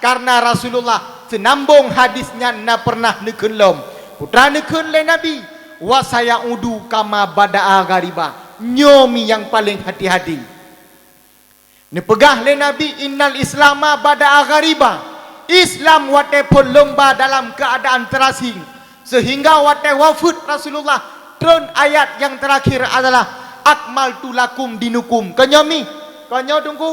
Kareuna Rasulullah seunambong hadis nyan na peureunah neukheun lom. Putra neukheun lé Nabi, "Wa sayaudu kama bada'a ghariba." Nyoe mi nyang paleng hati-hati. Neupeugah lé Nabi, "Innal Islama bada'a ghariba." Islam watée phon lomba dalam keuadaan teurasing, seuhingga watée wafeuet Rasulullah, treun ayat nyang teurakhir adalah, "Akmaltu lakum dinukum." Keunyoe mi, keunyoe Teungku,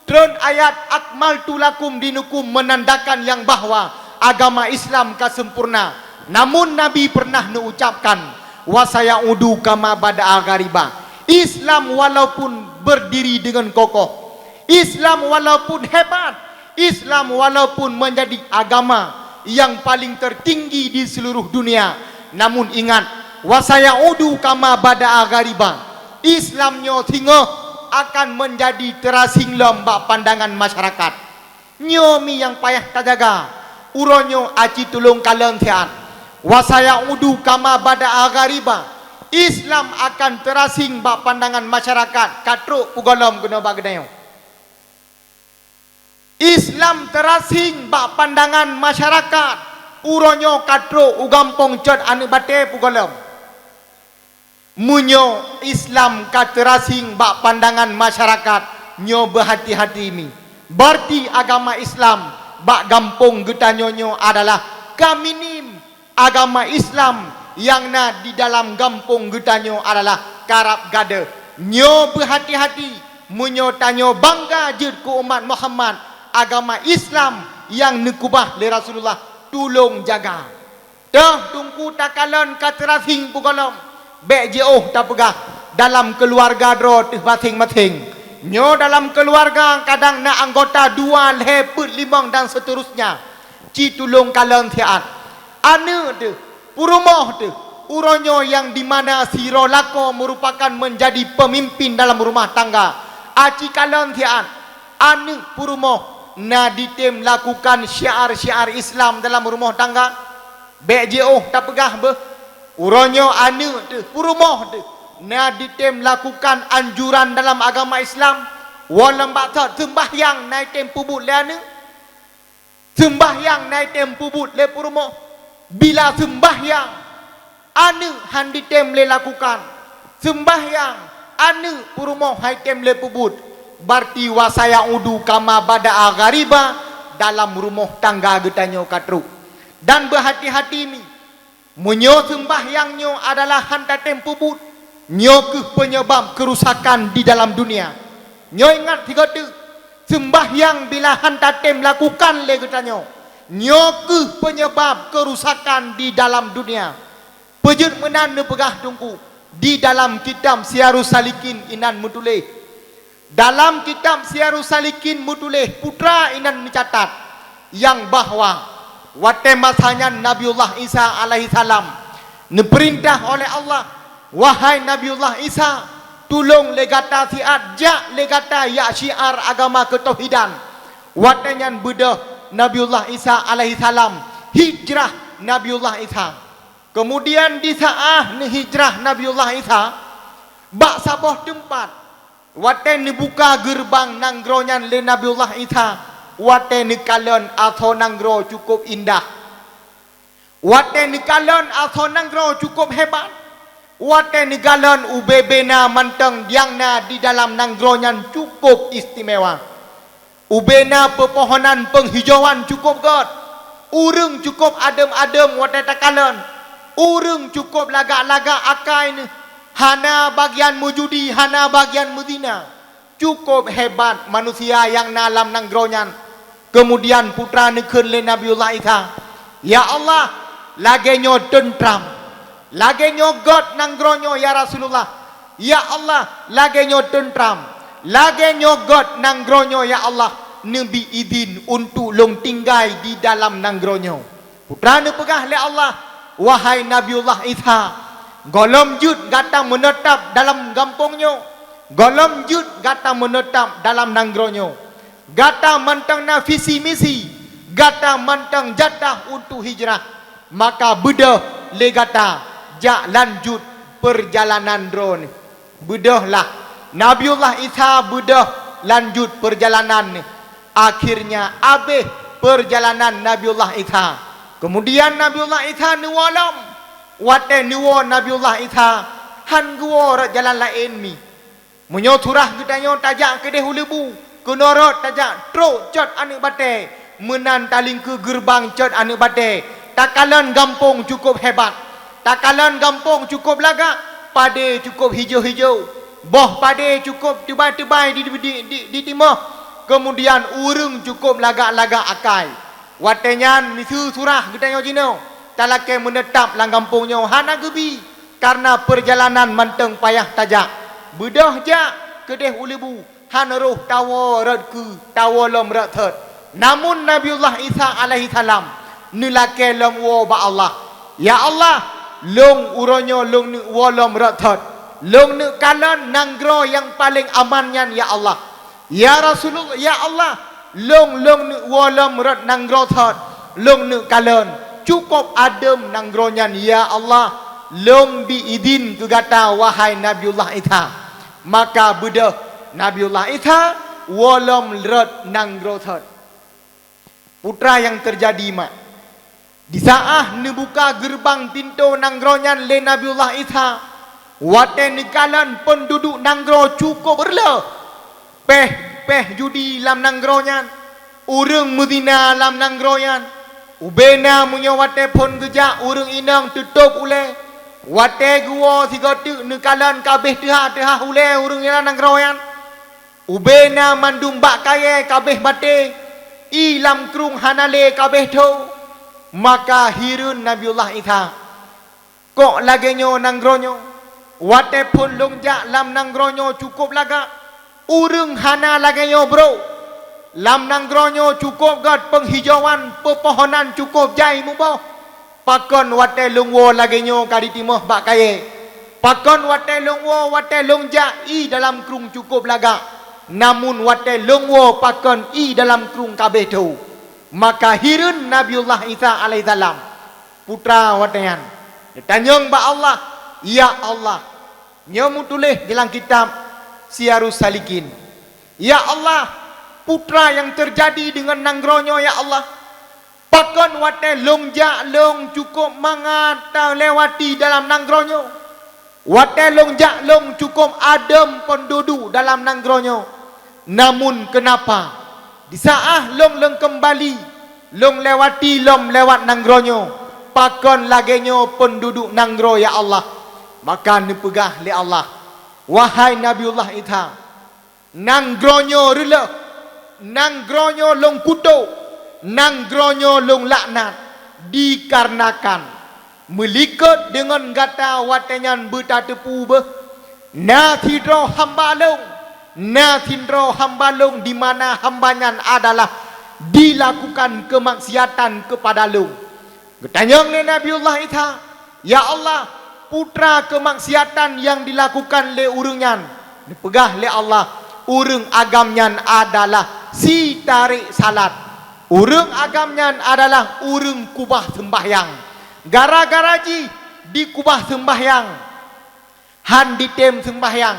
treun ayat, "Akmaltu lakum dinukum," meunandakan nyang bahwa agama Islam ka sempurna. Namun Nabi peureunah neuucapkan, Wa sayaudu kama bada'a ghariba. Islam walaupun berdiri dengan kokoh, Islam walaupun hebat, Islam walaupun menjadi agama yang paling tertinggi di seluruh dunia, namun ingat, wa sayaudu kama bada'a ghariba. Islam nyoe singoh akan menjadi terasing lom bak pandangan masyarakat. Nyoe mi nyang payah tajaga. Uroe nyoe aci tulông kalon siat. Wa sayaudu kama bada'a ghariba. Islam akan terasing bak pandangan masyarakat ka trok pugohlom keunoe bak geutanyoe. Islam terasing bak pandangan masyarakat uroe nyoe ka trok u gampông cot aneuk batée pugohlom. Meunyoe Islam ka terasing bak pandangan masyarakat, nyoe beuhati-hati mi. Berarti agama Islam bak gampông geutanyoe nyoe adalah ka minim. Agama Islam nyang na di dalam gampông geutanyoe adalah karab gadôh. Nyoe beuhati-hati, meunyoe tanyoe bangga jeuet keu umat Muhammad, agama Islam nyang neukeubah lé Rasulullah tulông jaga. Teuh Teungku takalon ka teurasing pugohlom, bék jiôh tapeugah dalam keuluwarga droe teuh maséng-maséng. Nyoe dalam keuluwarga kadang na anggota dua, lhée, peuet, limong dan seterusnya. Ci tulông kalon siat. Aneuk teuh, peurumoh teuh, uroe nyoe nyang di mana sidroe lakoe meurupakan menjadi peumimpin dalam rumah tangga. Aci kalon siat, aneuk peurumoh na ditem lakukan syiar-syiar Islam dalam rumoh tangga? Bék jiôh tapeugah beuh, uroe nyoe aneuk teuh, peurumoh teuh, na ditem lakukan anjuran dalam agama Islam, woe lom bak thot seumbahyang na item peubuet lé aneuk. Seumbahyang na item peubuet lé peurumoh. Bila seumbahyang, aneuk han ditem lé lakukan. Seumbahyang, aneuk peurumoh han item lé peubuet. Berarti wa sayaudu kama bada'a ghariba dalam rumoh tangga geutanyoe ka trok. Dan beuhati-hati mi, meunyoe seumbahyang nyoe adalah han tatem peubuet, nyoe kheueh peunyeubab keurusakan di dalam dunia. Nyoe ingat sigoe teuk, seumbahyang bila han tatem lakukan lé geutanyoe, nyoe kheueh peunyeubab keurusakan di dalam dunia. Peujeuet meunan neupeugah Teungku, di dalam kitab Siyarus Salikin inan meutuléh, dalam kitab Siyarus Salikin meutuléh, putra inan meucatat nyang bahwa watée masa nyan Nabiullah Isa alaihissalam neupeurintah oleh Allah, "Wahai Nabiullah Isa, tulông lé gata siat jak lé gata jak syiar agama keutauhidan." Watée nyan beudôh Nabiullah Isa alaihissalam hijrah Nabiullah Isa. Keumudian di saát neuhijrah Nabiullah Isa, bak saboh teumpat, watée neubuka geureubang nanggroe nyan lé Nabiullah Isa, watée neukalon asoe nanggroe cukôp indah. Watée neukalon asoe nanggroe cukôp hebat. Watée neukalon ubé-ubé na mantong nyang na di dalam nanggroe nyan cukôp istimewa. Ubé na peupohonan peunghijauan cukôp gét. Ureuëng cukôp adeuem-adeuem watée takalon. Ureuëng cukôp lagak-lagak akai neuh. Hana bagian meujudi, hana bagian meuzina. Cukôp hebat manusia nyang na lam nanggroe nyan. Keumudian putra neukheun lé Nabiullah Isa, "Ya Allah, lagée nyoe teuntra." Lagée nyoe gét nanggroe nyoe, ya Rasulullah. Ya Allah, lagée nyoe teuntra, lagée nyoe gét nanggroe nyoe, ya Allah, neubi idhin untuk lôn tinggai di dalam nanggroe nyoe. Putra neupeugah lé Allah, "Wahai Nabiullah Isa, gohlom jeuet gata meuneutab dalam gampông nyoe, gohlom jeuet gata meuneutab dalam nanggroe nyoe." Gata mantong na visi misi, gata mantong jatah untuk hijrah, maka beudôh lé gata jak lanjut peurjalanan droeneuh. Beudôhlah, Nabiullah Isa beudôh lanjut peurjalanan neuh. Akhirnya abéh peurjalanan Nabiullah Isa. Keumudian Nabiullah Isa neuwoe lom. Watée neuwoe Nabiullah Isa, han geuwoe rot jalan laén mi. Meunyoe surah geutanyoe tajak keudeh u Leubu, keunoe rot tajak trok cot aneuk batée, meunan talingkeue geureubang cot aneuk batée, takalon gampông cukôp hebat. Takalon gampông cukôp lagak, padé cukôp hijô-hijô, boh padé cukôp teubai-teubai di, di, di, ditimoh, keumudian ureuëng cukôp lagak-lagak akai. Watée nyan miseue surah geutanyoe jinoe talakée meuneutab lam gampông nyoe hana geubi. Kareuna peurjalanan mantong payah tajak. Beudôh jak keudeh u leubue, hana roh tawoe rot keue, tawoe lom rot thot. Namon Nabiullah Isa alaihissalam neulakée lom woe bak Allah, "Ya Allah, lôn uroe nyoe lôn neuk woe lom rot thot. Lôn neuk kalon nanggroe nyang paleng aman nyan, ya Allah." "Ya Rasulullah, ya Allah, lôn, lôn neuk woe lom rot nanggroe thot, lôn neuk kalon. Cukôp adeuem nanggroe nyan, ya Allah, lôn bi idhin keu gata, wahai Nabiullah Isa." Maka beudôh Nabiullah Isa woe lom rot nanggroe thot. Peue nyang teujadi, mak? Disaát neubuka geureubang pintoe nanggroe nyan lé Nabiullah Isa, watée neukalon peunduduek nanggroe cukôp reuloh, péh-péh judi lam nanggroe nyan, ureuëng meuzina lam nanggroe nyan. Ubena meunyoe watée phon geujak ureuëng inong teutôb ulée, watée geuwoe sigoe teuk neukalon ka abéh teuhah-teuhah ulée ureuëng lam nanggroe nyan. Ubena mandum bak kayée ka abéh maté, ié lam krueng hana lé ka abéh tho. Maka hireuen Nabiullah Isa, "Kok lagée nyoe nanggroe nyoe? Watée phon lôn jak lam nanggroe nyoe cukôp lagak, ureuëng hana lagée nyoe brôk. Lam nanggroe nyoe cukôp gét peunghijauan, peupohonan cukôp jai muboh. Pakon watée lôn woe lagée nyoe ka jitimoh bak kayée? Pakon watée lôn woe, watée lôn jak ié dalam krueng cukôp lagak, namon watée lôn woe pakon ié dalam krueng ka abéh tho?" Maka hireuen Nabiullah Isa alaihissalam, peue watée nyan geutanyong bak Allah, "Ya Allah," nyoe meutuléh di lam kitab Siyarus Salikin, "Ya Allah, peue nyang teujadi deungon nanggroe nyoe, ya Allah? Pakon watée lôn jak lôn cukôp mangat talewati dalam nanggroe nyoe? Watée lôn jak lôn cukôp adeuem peunduduek dalam nanggroe nyoe. Namon keunapa disaát lôn, lôn keumbali, lôn lewati lom lewat nanggroe nyoe, pakon lagée nyoe peunduduek nanggroe, ya Allah?" Maka neupeugah lé Allah, "Wahai Nabiullah Isa, nanggroe nyoe reuloh, nanggroe nyoe lôn kutok, nanggroe nyoe lôn laknat, dikarenakan meulikot deungon gata watée nyan beutateupeue beuh, na sidroe hamba lôn, na sidroe hamba lôn di mana hamba nyan adalah dilakukan keumaksiatan keupada lôn." Geutanyong lé Nabiullah Isa, "Ya Allah, peue keumaksiatan nyang dilakukan lé ureuëng nyan?" Neupeugah lé Allah, "Ureuëng agam nyan adalah si tarék salat. Ureuëng agam nyan adalah ureuëng kubah seumbahyang. Gara-gara jih dikubah seumbahyang, hán jitem seumbahyang,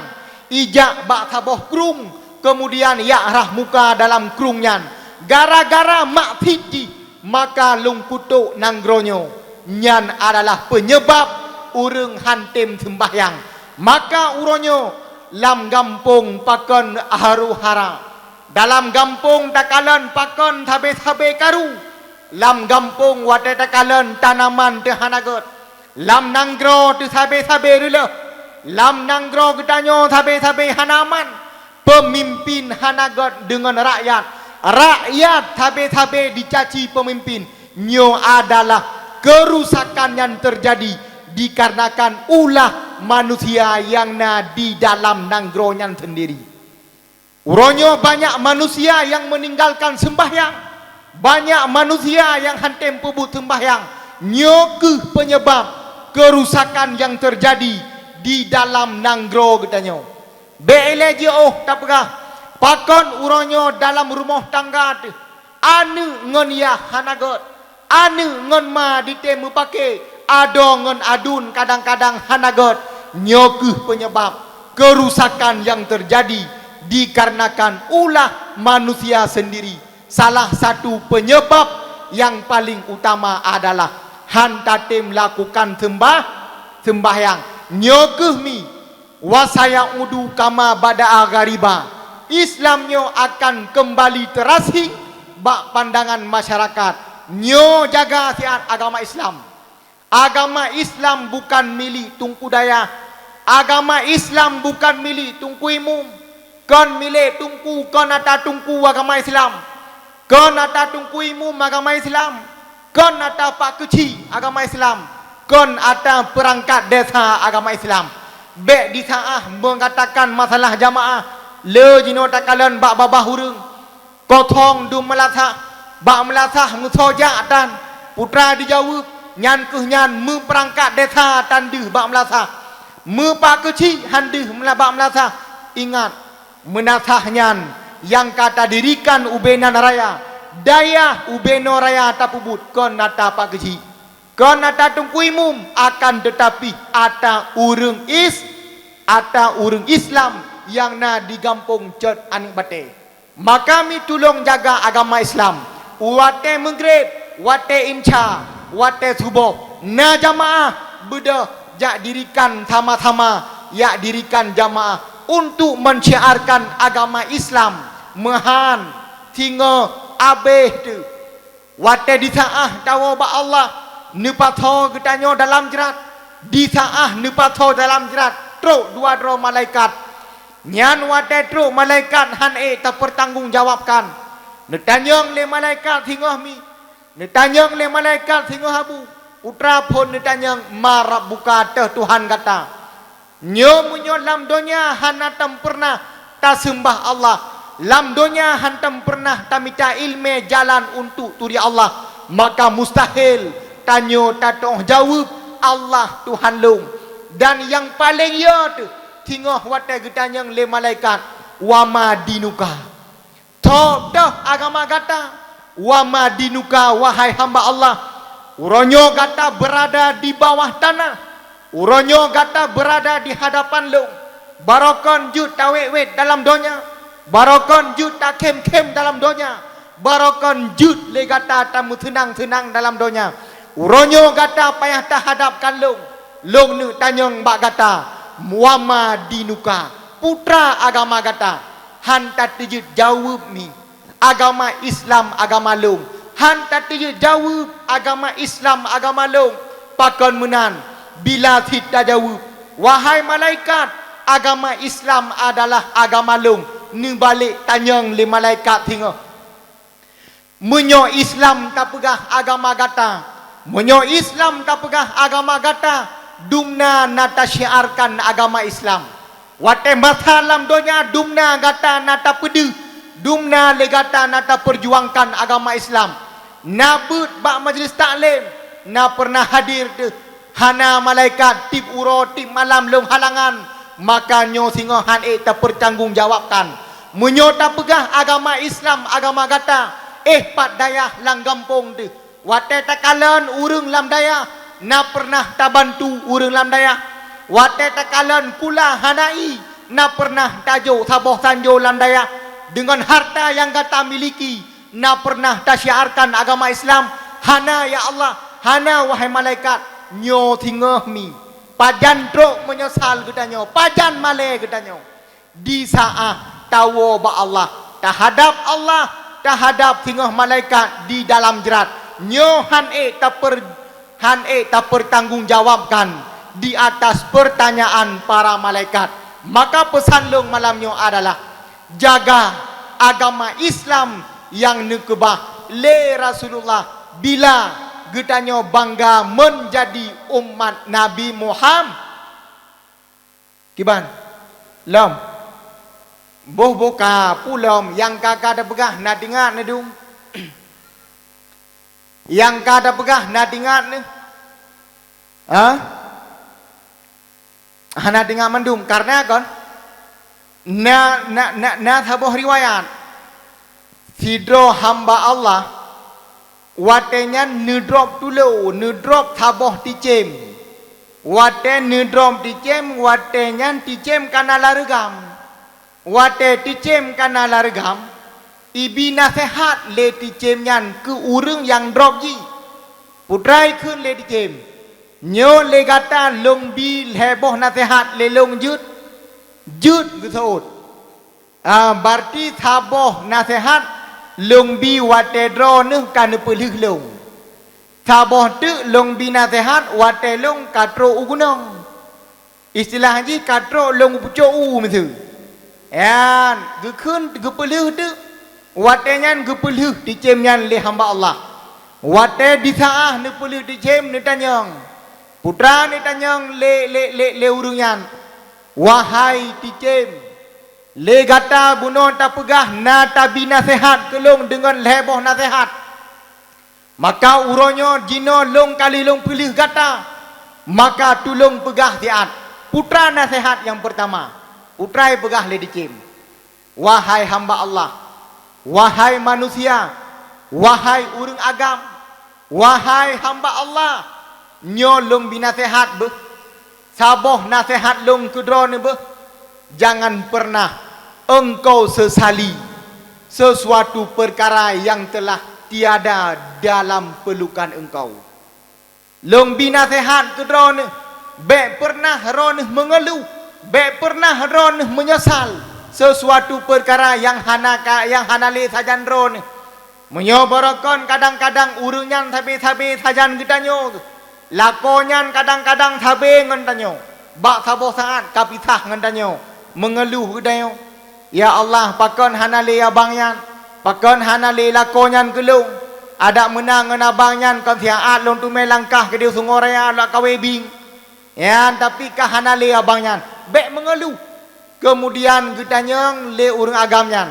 ijak bak saboh krueng, keumudian jak rhah muka dalam krueng nyan. Gara-gara maksiat jih, maka lôn kutok nanggroe nyoe. Nyan adalah peunyebab ureuëng hán tem seumbahyang. Maka uroe nyoe lam gampông pakon haru-hara. Dalam gampông takalon pakon sabe-sabe karu. Lam gampông watée takalon tanaman teuh hana gét. Lam nanggroe teuh sabe-sabe reuloh. Lam nanggroe geutanyoe sabe-sabe hana aman. Peumimpin hana gét deungon rakyat. Rakyat sabe-sabe dicaci peumimpin. Nyoe adalah keurusakan nyang teujadi dikarenakan ulah manusia nyang na di dalam nanggroe nyan seundiri." Uroe nyoe banyak manusia nyang meuninggalkan seumbahyang, banyak manusia nyang hán tem peubuet seumbahyang. Nyoe kheueh peunyebab keurusakan nyang teujadi di dalam nanggroe geutanyoe. Bék ilée jiôh tapeugah, pakon uroe nyoe dalam rumoh tangga teuh aneuëk ngon yah hana gét, aneuëk ngon ma jitem meupaké, adoe ngon aduen kadang-kadang hana gét. Nyoe kheueh peunyebab keurusakan nyang teujadi dikarenakan ulah manusia seundiri. Salah satu peunyebab nyang paleng utama adalah hán tatem lakukan seumbah-, seumbahyang. Nyoe kheueh mi, "Wa sayaudu kama bada'a ghariba." Islam nyoe akan keumbali teurasing bak pandangan masyarakat. Nyoe jaga siat agama Islam. Agama Islam bukan milék teungku dayah. Agama Islam bukan milék teungku imum. Kon milék teungku, kon ata teungku agama Islam. Kon ata teungku imum agama Islam. Kon ata pak keuchik agama Islam. Kon ata peurangkat desa agama Islam. Bék disaáh meungatakan masalah jamaah, le jinoe takalon bak babah ureuëng. Kosong dum meulasah, bak meulasah meusoe jak tan. Putra dijaweueb, nyan kheueh nyan meupeurangkat desa tan deuh bak meulasah. Meupak keuchik han deuh meula-, bak meulasah. Ingat, meunasah nyan nyang ka tadirikan ubé nan raya, dayah ubé noe raya tapeubuet kon ata pak keuchik. Kon ata teungku imum, akan teutapi ata ureuëng is-, ata ureuëng Islam nyang na di gampông Cot Aneuk Batée. Maka mi tulông jaga agama Islam. Watée meugreb, watée insya, watée suboh, na jamaah, beudôh jak dirikan sama-sama, jak dirikan jamaah untuk mensyiarkan agama Islam. Meuhan, singoh, abéh teuh. Watée disaáh tawoe bak Allah, neupasoe geutanyoe dalam jrat, disaáh neupasoe dalam jrat, trok dua droe malaikat. Nyan watée trok malaikat han ék tapeurtanggong jawabkan. Neutanyong lé malaikat singoh mi, neutanyong lé malaikat singoh abu, putra phon neutanyong, "Ma rabbuka, toh Tuhan gata?" Nyoe meunyoe lam donya hana tam peureunah taseumbah Allah, lam donya hantom peureunah tamita iéleumé jalan untuk turi Allah, maka mustahil tanyoe tatoh jaweueb, "Allah Tuhan lôn." Dan nyang paleng yo teuh, singoh watée geutanyong lé malaikat, "Wa ma dinuka?" Soe toh agama gata? Wa ma dinuka, wahai hamba Allah? Uroe nyoe gata beurada di bawah tanah. Uroe nyoe gata beurada di hadapan lôn. Barokon jeuet tawét-wét dalam donya. Barokon jeuet takhém-khém dalam donya. Barokon jeuet lé gata tameuseunang-seunang dalam donya. Uroe nyoe gata payah tahadapkan lôn. Lôn neuk tanyong bak gata, "Wa ma dinuka?" Peue teuma agama gata? Han tateujeuet jaweueb mi, "Agama Islam agama lôn." Han tateujeuet jaweueb, "Agama Islam agama lôn." Pakon meunan? Bila cit tajaweueb, "Wahai malaikat, agama Islam adalah agama lôn." Neubalek tanyong lé malaikat singoh, "Meunyoe Islam tapeugah agama gata, meunyoe Islam tapeugah agama gata, dumna na tasyiarkan agama Islam? Watée masa lam donya dumna gata na tapeudeuh, dumna lé gata na tapeujuangkan agama Islam. Na beuet bak majelis taklim, na peureunah hadir teuh. Hana malaikat tieb uroe tieb malam lôn halangan, maka nyoe singoh han ék tapeutanggong jawabkan. Meunyoe tapeugah agama Islam agama gata, éh pat dayah lam gampông teuh. Watée takalon ureuëng lam dayah, na peureunah tabantu ureuëng lam dayah. Watée takalon kula hana ié, na peureunah tajok saboh sanjo lam dayah. Deungon harta nyang gata miliki, na peureunah tasyiarkan agama Islam? Hana, ya Allah, hana, wahai malaikat. Nyoe singoh mi, pajan trok meunyeusal geutanyoe, pajan malée geutanyoe. Di saát tawoe bak Allah, tahadap Allah, tahadap singoh malaikat di dalam jrat, nyoe han ék tapeu-, han ék tapeutanggong jawabkan di atas peurtanyaan para malaikat. Maka peusan lôn malam nyoe adalah, jaga agama Islam nyang neukeubah lé Rasulullah bila geutanyoe bangga meunjadi umat Nabi Muham-, kiban? Lom. Boh boka pulom nyang ka, ka tapeugah na teuingat neudum. Nyang ka tapeugah na teuingat neuh. Ha? Hana teuingat mandum, kareuna kon na, na, na, na saboh riwayat, sidroe hamba Allah watée nyan neudrob tulo, neudrob saboh ticém. Watée neudrob ticém, watée nyan ticém ka na lareugam. Watée ticém ka na lareugam, ibi naseuhat lé ticém nyan keu ureuëng nyang drob jih. Putra ikheun lé ticém, "Nyoe lé gata lôn bi lhée boh naseuhat lé lôn jeuet?" "Jeuet," geuseuôt. "Ah, barti saboh naseuhat lôn bi watée droeneuh ka neupeulheueh lôn. Saboh teuk lôn bi naseuhat watée lôn ka trok u gunong." Istilah jih ka trok lôn u pucok u miseue. Nyan, geukheun geupeulheueh teuk. Watée nyan geupeulheueh ticém nyan lé hamba Allah. Watée di saát neupeulheueh ticém neutanyong, Putra neutanyong lé, lé, lé, lé ureuëng nyan, "Wahai ticém, lé gata bunoe tapeugah na tabi naseuhat keu lôn deungon lhée boh naseuhat. Maka uroe nyoe jinoe lôn ka lheueh lôn peuleueh gata, maka tulông peugah siat." Putra naseuhat nyang peurtama, putra jipeugah lé ticém, "Wahai hamba Allah, wahai manusia, wahai ureuëng agam, wahai hamba Allah, nyoe lôn bi naseuhat beuh. Saboh naseuhat lôn keu droeneuh beuh, jangan pernah engkau sesali sesuatu perkara yang telah tiada dalam pelukan engkau. Lôn bi naseuhat keu droeneuh, bék pernah droeneuh meungeuluh, bék pernah droeneuh meunyeusal sesuatu peukara nyang hana ka, nyang hana lé sajan droeneuh. Meunyoe barokon kadang-kadang ureuëng nyan sabe-sabe sajan geutanyoe, lakoe nyan kadang-kadang sabe ngon tanyoe, bak saboh saát ka pisah ngon tanyoe, meungeuluh geutanyoe, "Ya Allah, pakon hana lé abang nyan? Pakon hana lé lakoe nyan keu lôn? Adak meunan ngon abang nyan kon siat lôn teumé langkah keudéh Sungai Raya lôn kawe bieng." Nyan, tapi ka hana lé abang nyan, bék meungeuluh. Keumudian geutanyong lé ureuëng agam nyan,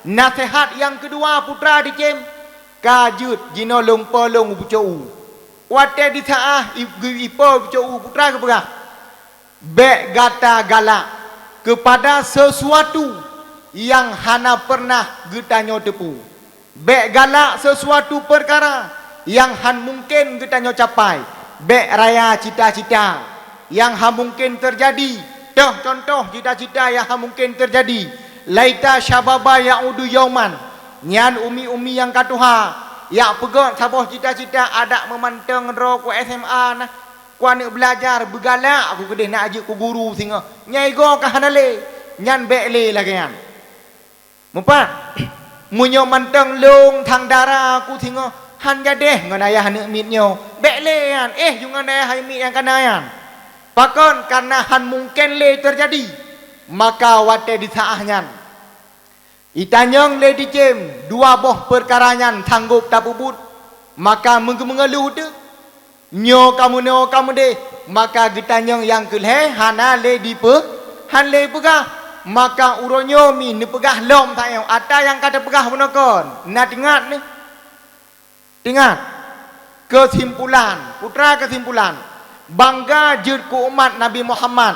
"Naseuhat nyang keudua putra ticém, ka jeuet jinoe lôn po lôn u pucok u." Watée di saát i-, geu-, ipo pucok u, putra geupeugah, "Bék gata galak keupada sesuatu nyang hana pernah geutanyoe teupeu. Bék galak sesuatu peukara nyang hán mungken geutanyoe capai. Bék raya cita-cita nyang hán mungken teujadi. Toh cuntoh cita-cita nyang hán mungken teujadi. Laita syababa ya'udu yauman." Nyan umi-umi nyang ka tuha, jak peugét saboh cita-cita, "Adak meumantong droe ku S M A na, ku aneuëk beulajar, beugalak ku keudéh nak jeuet keu guru singoh." Nyan igoe ka hana lé, nyan bék lé lagée nyan. Mupat, meunyoe mantong lôn thang dara ku singoh hán jadéh ngon ayah aneuëk miet nyoe, bék lé nyan, éh ju ngon ayah aneuëk miet nyang kana nyan. Pakon? Kareuna hán mungken lé teujadi. Maka watée di saát nyan, itanyong lé ticém dua boh peukara nyan sanggôp tapeubuet, maka meungeuluh teuk. Nyoe ka meunoe ka meudéh, maka geutanyong nyang keu lhée hana lé dipeu-, hán lé peugah. Maka uroe nyoe mi neupeugah lom sayoe, ata nyang ka teupeugah bunoe kon, na teuingat neuh. Teuingat. Keusimpulan, putra keusimpulan, bangga jeuet keu umat Nabi Muhammad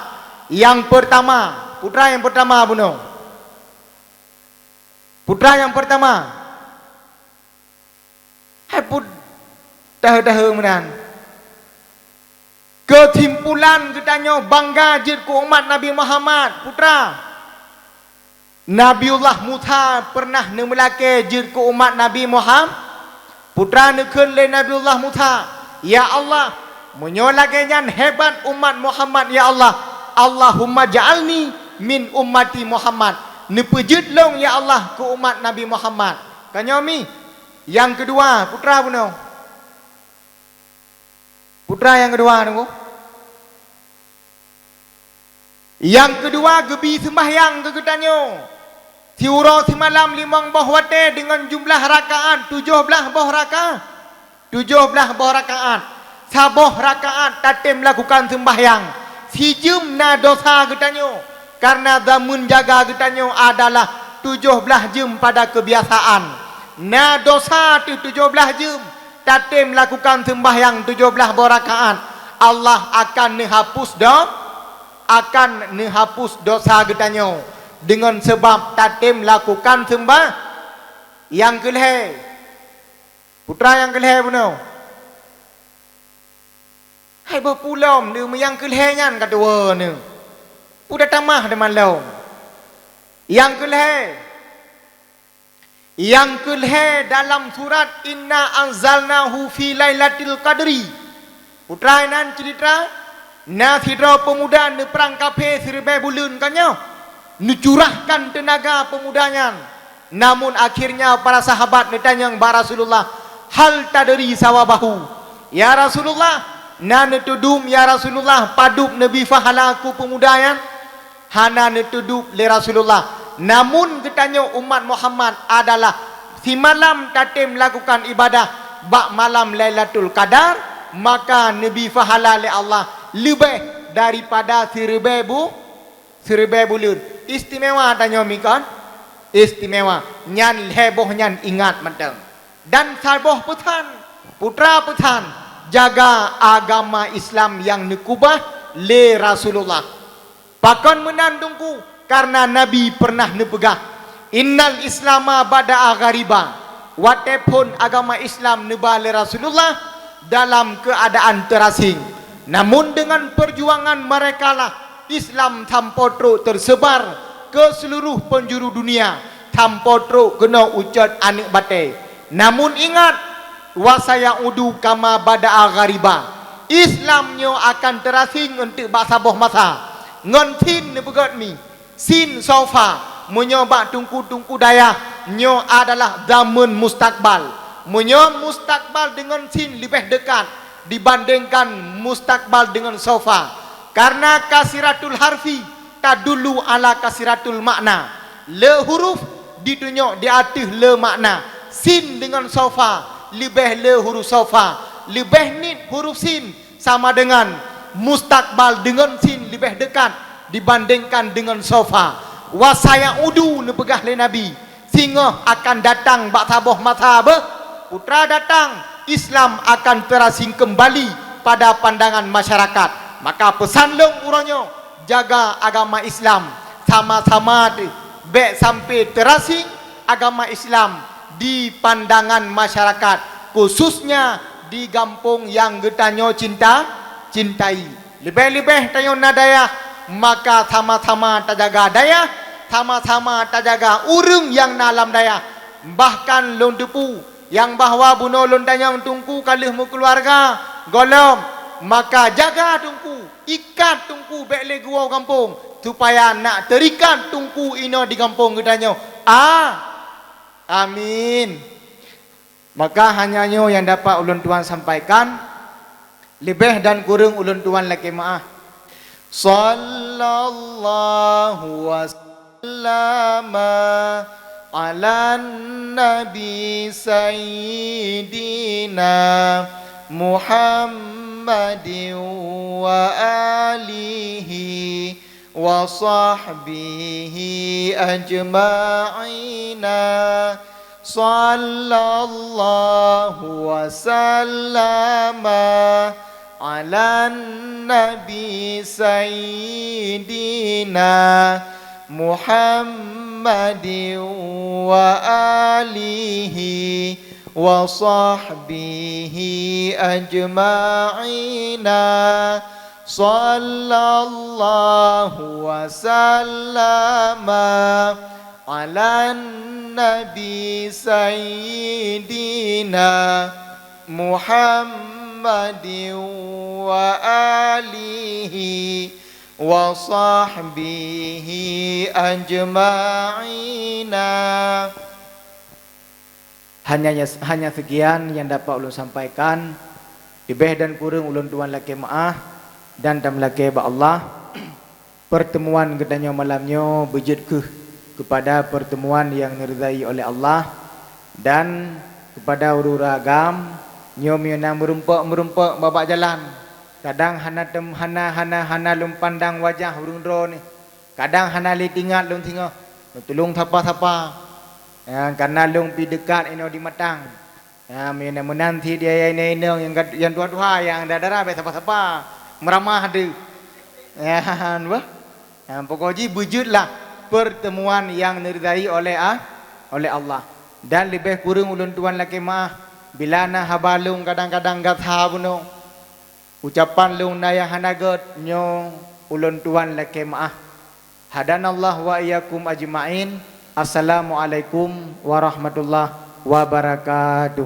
nyang peurtama, putra nyang peurtama bunoe. Putra nyang peurtama. Hai put-, tahe-tahe meunan. Keusimpulan geutanyoe bangga jeuet keu umat Nabi Muhammad, putra. Nabiullah Musa peureunah neumeulakée jeuet keu umat Nabi Muham-, putra neukheun lé Nabiullah Musa, "Ya Allah, meunyoe lagée nyan hebat umat Muhammad, ya Allah, Allahumma ja'alni min ummati Muhammad." Neupeujeuet lôn, ya Allah, keu umat Nabi Muhammad. Ka nyoe mi, nyang keudua, putra bunoe. Putra nyang keudua, teungku. Nyang keudua, geubi seumbahyang keu geutanyoe. Siuroe simalam limong boh watée deungon jumlah rakaat tujoh blaih boh rakaat. Tujoh blaih boh rakaat. Saboh rakaat tatem lakukan seumbahyang. Sijeuem na dosa geutanyoe. Kareuna jameun jaga geutanyoe adalah tujoh blaih jeuem pada keubiasaan. Na dosa teuh tujoh blaih jeuem. Tatem lakukan seumbahyang tujoh blaih boh rakaat, Allah akan neuhapus do-, akan neuhapus dosa geutanyoe deungon sabab tatem lakukan seumbah-, nyang keu lhée. Putra nyang keu lhée bunoe. Hai boh pulom deuh, nyang keu lhée nyan ka tuwoe neuh. Peue tatamah teuma lom. Nyang keu lhée. Nyang keu lhée dalam surat, "Inna anzalnahu fi lailatil qadri." Putra inan ceurita, na sidroe peumuda neuprang kaphé siribée buleuen ka nyoe, neucurahkan teunaga peumuda nyan. Namun akhirnya para sahabat neutanyong bak Rasulullah, "Hal tadri sawabahu?" "Ya Rasulullah, na neutudum, ya Rasulullah, padub neubi pahala keu peumuda nyan?" Hana neutudub lé Rasulullah. Namun geutanyoe umat Muhammad adalah simalam tatem lakukan ibadah bak malam Lailatul Qadar, Maka neubi pahala lé Allah leubeh daripada siribèe bu-, siribèe buleuen. Istimewa tanyoe mi kon? Istimewa. Nyan lhèe boh nyan ingat mantong. Dan saboh peusan, putra peusan, jaga agama Islam nyang neukubah lé Rasulullah. Pakon meunan Teungku? Karena Nabi pernah neupeugah, "Innal Islama bada'a ghariba." Watèe phon agama Islam neuba lé Rasulullah dalam keuadaan teurasing. Namun dengan perjuangan merekalah Islam sampoe trok tersebar ke seluruh penjuru dunia, sampoe trok keunoe u cot aneuk batèe. Namun ingat, "Wa sayaudu kama bada'a ghariba." Islam nyoe akan teurasing eunteuk bak saboh masa. Ngon sin neupeugèt mi, sin sofa, meunyoe bak teungku-teungku dayah, nyoe adalah zaman mustakbal. Meunyoe mustakbal deungon sin leubeh dekat dibandingkan mustakbal deungon sofa. Karena kasiratul harfi tadullu ala kasiratul makna. Le huruf ditunyok di ateueh le makna. Sin deungon sofa leubeh le huruf sofa, leubeh nit huruf sin sama dengan mustakbal deungon sin leubeh dekat dibandingkan deungon sofa. Wa sayaudu neupeugah lé Nabi, singoh akan datang bak saboh masa beuh, putra datang, Islam akan teurasing keumbali pada pandangan masyarakat. Maka peusan lôn uroe nyoe, jaga agama Islam sama-sama teuh, bèk sampai teurasing agama Islam di pandangan masyarakat, khususnya di gampông nyang geutanyoe cinta, cintai. Leubeh-leubeh tanyoe na dayah, maka sama-sama tajaga dayah, sama-sama tajaga ureueng nyang na lam dayah. Bahkan lôn teupeu nyang bahwa bunoe lôn tanyong Teungku ka lheueh meukeuluwarga, gohlom, maka jaga Teungku, ikat Teungku bèk lé geuwoe gampông, supaya nak teurikat Teungku inoe di gampông geutanyoe. A-, amin. Maka hanya nyoe nyang dapat ulôn tuan sampaikan, leubeh dan kureueng ulôn tuan lakèe meu'ah. Sallallahu wasallama ala nabi sayyidina Muhammadin wa alihi wa sahbihi ajma'ina. Sallallahu wasallama ala nabi sayyidina Muhammadin wa alihi wa sahbihi ajma'ina. Sallallahu wasallama ala nabi sayyidina Muhammadin wa alihi wa sahbihi ajma'ina. Hanya, hanya sekian yang dapat ulôn sampaikan. Leubeh dan kureueng ulôn tuan lakèe meu'ah dan tameulakèe bak Allah. Pertemuan geutanyoe malam nyoe beujeuet kheueh keupada pertemuan nyang neuridai oleh Allah dan keupada ureueng-ureueng agam nyoe meunyoe na meurumpok-meurumpok babak jalan. Kadang hana tem-, hana, hana, hana lôn pandang wajah ureueng droeneuh. Kadang hana lé teuingat lôn singoh, lôn tulông sapa-sapa. Ya, karena lôn pi deukat inoe di Matang. Ya, meunan, meunan cit di ayah inong nyang gad-, nyang tuha-tuha, nyang dara-dara bèk sapa-sapa. Meuramah deuh. Ya, bah. Ya, pokok jih beujeuetlah pertemuan nyang neuridai oleh a-, oleh Allah. Dan leubeh kureueng ulôn tuan lakèe meu'ah bila na haba lôn kadang-kadang gata bunoe. Ucapan lôn na nyang hana gèt, nyoe ulôn tuan lakèe meu'ah. Hadanallahu wa iyyakum ajma'in. Assalamualaikum warahmatullahi wabarakatuh.